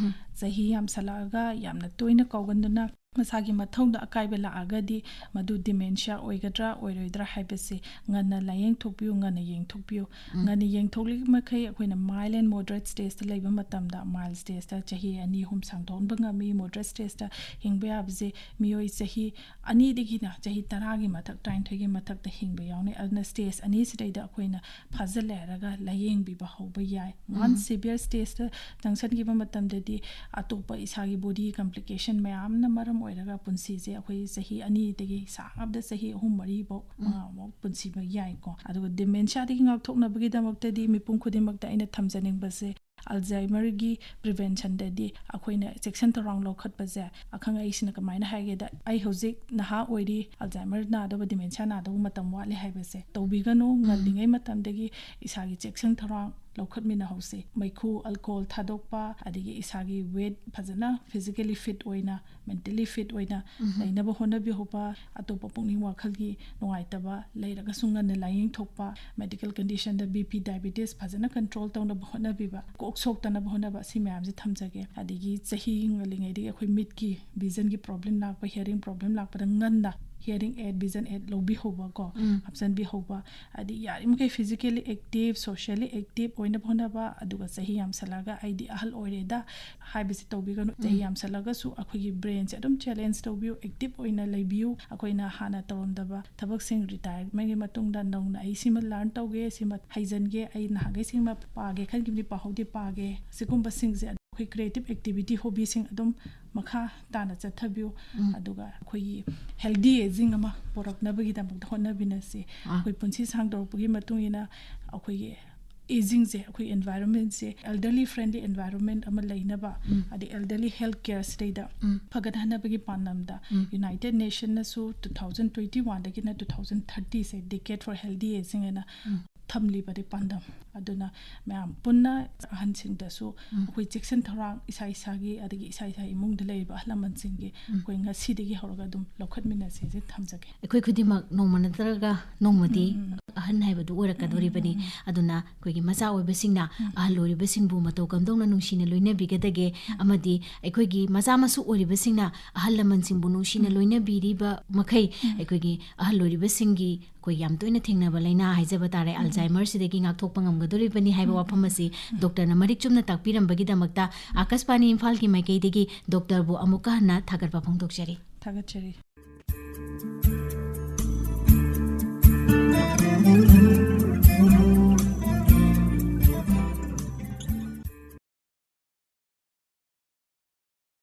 ꯆꯍꯤ ꯌꯥꯝꯁꯜꯂꯛꯑꯒ ꯌꯥꯝꯅ ꯇꯣꯏꯅ ꯀꯥꯎꯒꯟꯗꯨꯅ ꯃꯁꯥꯒꯤ ꯃꯊꯧꯗ ꯑꯀꯥꯏꯕ ꯂꯥꯛꯑꯒꯗꯤ ꯃꯗꯨ dementia ꯑꯣꯏꯒꯗ꯭ꯔꯥ ꯑꯣꯏꯔꯣꯏꯗ꯭ꯔꯥ ꯍꯥꯏꯕꯁꯤ ꯉꯟꯅ ꯂꯥꯏꯌꯦꯡ ꯊꯣꯛꯄꯤꯌꯨ, ꯉꯟꯅ ꯌꯦꯡꯊꯣꯛꯄꯤꯌꯨ꯫ ꯉꯟꯅ ꯌꯦꯡꯊꯣꯛꯂꯤꯕ ꯃꯈꯩ ꯑꯩꯈꯣꯏꯅ mild and moderate stageꯇ ꯂꯩꯕ ꯃꯇꯝꯗ, mild stageꯇ ꯆꯍꯤ ꯑꯅꯤ ꯑꯍꯨꯝ ꯁꯥꯡꯗꯣꯛꯍꯟꯕ ꯉꯝꯃꯤ, moderate stageꯇ ꯍꯤꯡꯕ ꯌꯥꯕꯁꯦ ꯃꯤꯑꯣꯏ ꯆꯍꯤ ꯑꯅꯤꯗꯒꯤꯅ ꯆꯍꯤ ꯇꯔꯥꯒꯤ ꯃꯊꯛ, ꯇꯔꯥꯅꯤꯊꯣꯏꯒꯤ ꯃꯊꯛꯇ ꯍꯤꯡꯕ ꯌꯥꯎꯅꯩ꯫ ꯑꯗꯨꯅ stage ꯑꯅꯤꯁꯤꯗꯩꯗ ꯑꯩꯈꯣꯏꯅ ꯐꯥꯖꯤꯜꯂꯦ ꯍꯥꯏꯔꯒ ꯂꯥꯏꯌꯦꯡꯕꯤꯕ ꯍꯧꯕ ꯌꯥꯏ꯫ Once severe stageꯇ ꯆꯪꯁꯤꯟꯈꯤꯕ ꯃꯇꯝꯗꯗꯤ ꯑꯇꯣꯞꯄ ꯏꯁꯥꯒꯤ body complication ꯃꯌꯥꯝꯅ ꯃꯔꯝ ꯑꯣꯏꯔꯒ ꯄꯨꯟꯁꯤꯁꯦ ꯑꯩꯈꯣꯏ ꯆꯍꯤ ꯑꯅꯤꯗꯒꯤ ꯁꯥꯡꯉꯕꯗ ꯆꯍꯤ ꯑꯍꯨꯝ ꯃꯔꯤꯐꯧ, ꯃꯉꯥꯐꯧ ꯄꯨꯟꯁꯤꯕ ꯌꯥꯏꯀꯣ꯫ ꯑꯗꯨꯒ dementiaꯗꯒꯤ ꯉꯥꯛꯊꯣꯛꯅꯕꯒꯤꯗꯃꯛꯇꯗꯤ ꯃꯤꯄꯨꯝ ꯈꯨꯗꯤꯡꯃꯛꯇ ꯑꯩꯅ ꯊꯝꯖꯅꯤꯡꯕꯁꯦ, Alzheimerꯒꯤ preventionꯗꯗꯤ ꯑꯩꯈꯣꯏꯅ ꯆꯦꯛꯁꯤꯟ ꯊꯧꯔꯥꯡ ꯂꯧꯈꯠꯄꯁꯦ ꯑꯈꯪ ꯑꯍꯩꯁꯤꯅ ꯀꯃꯥꯏꯅ ꯍꯥꯏꯒꯦꯗ, "ꯑꯩ ꯍꯧꯖꯤꯛ ꯅꯍꯥ ꯑꯣꯏꯔꯤ, Alzheimer ꯅꯥꯗꯧꯕ, dementia ꯅꯥꯗꯧꯕ ꯃꯇꯝ ꯋꯥꯠꯂꯤ" ꯍꯥꯏꯕꯁꯦ ꯇꯧꯕꯤꯒꯅꯨ꯫ ꯉꯜꯂꯤꯉꯩ ꯃꯇꯝꯗꯒꯤ ꯏꯁꯥꯒꯤ ꯆꯦꯛꯁꯤꯟ ꯊꯧꯔꯥꯡ ꯂꯧꯈꯠꯃꯤꯟꯅꯍꯧꯁꯦ꯫ ꯃꯩꯈꯨ, ꯑꯜꯀꯣꯍꯣꯜ ꯊꯥꯗꯣꯛꯄ, ꯑꯗꯒꯤ ꯏꯁꯥꯒꯤ ꯋꯦꯠ ꯐꯖꯅ ꯐꯤꯖꯤꯀꯦꯂꯤ ꯐꯤꯠ ꯑꯣꯏꯅ, ꯃꯦꯟꯇꯦꯂꯤ ꯐꯤꯠ ꯑꯣꯏꯅ ꯂꯩꯅꯕ ꯍꯣꯠꯅꯕꯤꯍꯧꯕ, ꯑꯇꯣꯞꯄ ꯄꯨꯛꯅꯤꯡ ꯋꯥꯈꯜꯒꯤ ꯅꯨꯡꯉꯥꯏꯇꯕ ꯂꯩꯔꯒꯁꯨ ꯉꯟꯅ ꯂꯥꯏꯌꯦꯡꯊꯣꯛꯄ, ꯃꯦꯗꯤꯀꯦꯜ ꯀꯟꯗꯤꯁꯟꯗ ꯕꯤ ꯄꯤ, ꯗꯥꯏꯕꯤꯇꯤꯁ ꯐꯖꯅ ꯀꯟꯇ꯭ꯔꯣꯜ ꯇꯧꯅꯕ ꯍꯣꯠꯅꯕꯤꯕ, ꯀꯣꯛ ꯁꯣꯛꯇꯅꯕ ꯍꯣꯠꯅꯕ, ꯁꯤ ꯃꯌꯥꯝꯁꯦ ꯊꯝꯖꯒꯦ꯫ ꯑꯗꯒꯤ ꯆꯍꯤ ꯉꯜꯂꯤꯉꯩꯗꯒꯤ ꯑꯩꯈꯣꯏ ꯃꯤꯠꯀꯤ ꯚꯤꯖꯟꯒꯤ ꯄ꯭ꯔꯣꯕ꯭ꯂꯦꯝ ꯂꯥꯛꯄ, ꯍꯤꯌꯔꯤꯡ ꯄ꯭ꯔꯣꯕ꯭ꯂꯦꯝ ꯂꯥꯛꯄꯗ ꯉꯟꯅ ꯍꯤꯌꯔꯤꯡ ꯑꯦꯗ, ꯚꯤꯖꯟ ꯑꯦꯗ ꯂꯧꯕꯤꯍꯧꯕ ꯀꯣ, ꯎꯝ꯫ ꯍꯥꯞꯆꯤꯟꯕꯤꯍꯧꯕ, ꯍꯥꯏꯗꯤ ꯌꯥꯔꯤꯃꯈꯩ ꯐꯤꯖꯤꯀꯦꯂꯤ ꯑꯦꯛꯇꯤꯞ, ꯁꯣꯁꯤꯌꯦꯂꯤ ꯑꯦꯛꯇꯤꯞ ꯑꯣꯏꯅꯕ ꯍꯣꯠꯅꯕ, ꯑꯗꯨꯒ ꯆꯍꯤ ꯌꯥꯝꯁꯜꯂꯛꯑꯒ "ꯑꯩꯗꯤ ꯑꯍꯜ ꯑꯣꯏꯔꯦꯗ" ꯍꯥꯏꯕꯁꯤ ꯇꯧꯕꯤꯒꯅꯨ꯫ ꯆꯍꯤ ꯎꯝ꯫ ꯌꯥꯝꯁꯜꯂꯒꯁꯨ ꯑꯩꯈꯣꯏꯒꯤ ꯕ꯭ꯔꯦꯟꯁꯦ ꯑꯗꯨꯝ ꯆꯦꯂꯦꯟꯖ ꯇꯧꯕꯤꯌꯨ, ꯑꯦꯛꯇꯤꯞ ꯑꯣꯏꯅ ꯂꯩꯕꯤꯌꯨ꯫ ꯑꯩꯈꯣꯏꯅ ꯍꯥꯟꯅ ꯇꯧꯔꯝꯗꯕ ꯊꯕꯛꯁꯤꯡ, ꯔꯤꯇꯥꯌꯔꯃꯦꯟꯒꯤ ꯃꯇꯨꯡꯗ ꯅꯧꯅ "ꯑꯩ ꯁꯤꯃ ꯂꯔꯟ ꯇꯧꯒꯦ, ꯁꯤꯃ ꯍꯩꯖꯟꯒꯦ, ꯑꯩ ꯅꯍꯥꯟꯈꯩ ꯁꯤꯃ ꯄꯥꯒꯦ ꯈꯟꯈꯤꯕꯅꯤ, ꯄꯥꯍꯧꯗꯦ, ꯄꯥꯒꯦ", ꯁꯤꯒꯨꯝꯕꯁꯤꯡꯁꯦ ꯑꯩꯈꯣꯏ ꯀ꯭ꯔꯤꯌꯦꯇꯤꯞ ꯑꯦꯛꯇꯤꯚꯤꯇꯤ, ꯍꯣꯕꯤꯁꯤꯡ ꯑꯗꯨꯝ ꯃꯈꯥ ꯇꯥꯅ ꯆꯠꯊꯕꯤꯌꯨ꯫ ꯎꯝ꯫ ꯑꯗꯨꯒ ꯑꯩꯈꯣꯏꯒꯤ ꯍꯦꯜꯗꯤ ꯑꯦꯖꯤꯡ ꯑꯃ ꯄꯨꯔꯛꯅꯕꯒꯤꯗꯃꯛꯇ ꯍꯣꯠꯅꯕꯤꯅꯁꯤ꯫ ꯑꯥ꯫ ꯑꯩꯈꯣꯏ ꯄꯨꯟꯁꯤ ꯁꯥꯡꯗꯣꯔꯛꯄꯒꯤ ꯃꯇꯨꯡ ꯏꯟꯅ ꯑꯩꯈꯣꯏꯒꯤ ꯑꯦꯖꯤꯡꯁꯦ, ꯑꯩꯈꯣꯏ ꯑꯦꯟꯚꯥꯏꯔꯣꯟꯃꯦꯟꯁꯦ, ꯑꯦꯜꯗꯔꯂꯤ ꯐ꯭ꯔꯦꯟꯂꯤ ꯑꯦꯟꯚꯥꯏꯔꯣꯟꯃꯦꯟ ꯑꯃ ꯂꯩꯅꯕ, ꯎꯝ꯫ ꯑꯗꯩ ꯑꯦꯜꯗꯔꯂꯤ ꯍꯦꯜꯊ ꯀꯦꯌꯔ ꯁꯤꯗꯩꯗ ꯎꯝ꯫ ꯐꯒꯠꯍꯟꯅꯕꯒꯤ ꯄꯥꯟꯗꯝꯗ ꯎꯝ꯫ ꯌꯨꯅꯥꯏꯇꯦꯗ ꯅꯦꯁꯟꯅꯁꯨ two thousand twenty oneꯗꯒꯤꯅ two thousand thirtyꯁꯦ Decade for Healthy Aging ꯍꯥꯏꯅ ꯎꯝ꯫ ꯊꯝꯂꯤꯕꯅꯤ ꯄꯥꯟꯗꯝ꯫ ꯑꯗꯨꯅ ꯃꯌꯥꯝ ꯄꯨꯟꯅ ꯑꯍꯟꯁꯤꯡꯗꯁꯨ ꯎꯝ꯫ ꯑꯩꯈꯣꯏ ꯆꯦꯛꯁꯤꯟ ꯊꯧꯔꯥꯡ ꯏꯁꯥ ꯏꯁꯥꯒꯤ, ꯑꯗꯒꯤ ꯏꯁꯥ ꯏꯁꯥ ꯏꯃꯨꯡꯗ ꯂꯩꯔꯤꯕ ꯑꯍꯜ ꯂꯃꯟꯁꯤꯡꯒꯤ ꯎꯝ꯫ ꯑꯩꯈꯣꯏ ꯉꯁꯤꯗꯒꯤ ꯍꯧꯔꯒ ꯑꯗꯨꯝ ꯂꯧꯈꯠꯃꯤꯟꯅꯁꯦ ꯍꯥꯏꯁꯦ ꯊꯝꯖꯒꯦ꯫ ꯑꯩꯈꯣꯏ ꯈꯨꯗꯤꯡꯃꯛ ꯅꯣꯡꯃ ꯅꯠꯇ꯭ꯔꯒ ꯅꯣꯡꯃꯗꯤ ꯎꯝ, ꯎꯝ꯫ ꯑꯍꯟ ꯍꯥꯏꯕꯗꯨ ꯑꯣꯏꯔꯛꯀꯗꯣꯔꯤꯕꯅꯤ꯫ ꯎꯝ, ꯎꯝ, ꯎꯝ꯫ ꯑꯗꯨꯅ ꯑꯩꯈꯣꯏꯒꯤ ꯃꯆꯥ ꯑꯣꯏꯕꯁꯤꯡꯅ ꯎꯝ꯫ ꯑꯍꯜ ꯑꯣꯏꯔꯤꯕꯁꯤꯡꯕꯨ ꯃꯇꯧ ꯀꯝꯗꯧꯅ ꯅꯨꯡꯁꯤꯅ ꯂꯣꯏꯅꯕꯤꯒꯗꯒꯦ, ꯎꯝ꯫ ꯑꯃꯗꯤ ꯑꯩꯈꯣꯏꯒꯤ ꯃꯆꯥ ꯃꯁꯨ ꯑꯣꯏꯔꯤꯕꯁꯤꯡꯅ ꯑꯍꯜ ꯂꯃꯟꯁꯤꯡꯕꯨ ꯅꯨꯡꯁꯤꯅ ꯎꯝ꯫ ꯂꯣꯏꯅꯕꯤꯔꯤꯕ ꯃꯈꯩ ꯎꯝ꯫ ꯑꯩꯈꯣꯏꯒꯤ ꯑꯍꯜ ꯑꯣꯏꯔꯤꯕꯁꯤꯡꯒꯤ ꯑꯩꯈꯣꯏ ꯌꯥꯝ ꯇꯣꯏꯅ ꯊꯦꯡꯅꯕ ꯂꯥꯏꯅꯥ ꯍꯥꯏꯖꯕ ꯇꯥꯔꯦ, ꯎꯝ꯫ ꯑꯜꯖꯥꯏꯃꯔꯁꯤꯗꯒꯤ ꯉꯥꯛꯊꯣꯛꯄ ꯉꯝꯒꯗꯣꯔꯤꯕꯅꯤ ꯍꯥꯏꯕ ꯎꯝ, ꯋꯥꯐꯝ ꯎꯝ, ꯑꯁꯤ ꯎꯝ꯫ ꯗꯣꯛꯇꯔꯅ ꯃꯔꯤꯛ ꯆꯨꯝꯅ ꯇꯥꯛꯄꯤꯔꯝꯕꯒꯤꯗꯃꯛꯇ ꯑꯥꯀꯥꯁꯕꯥꯅꯤ ꯏꯝꯐꯥꯜꯒꯤ ꯃꯥꯏꯀꯩꯗꯒꯤ ꯗꯣꯛꯇꯔꯕꯨ ꯑꯃꯨꯛꯀ ꯍꯟꯅ ꯊꯥꯒꯠꯄ ꯐꯣꯡꯗꯣꯛꯆꯔꯤ꯫ ꯊꯥꯒꯠꯆꯔꯤ꯫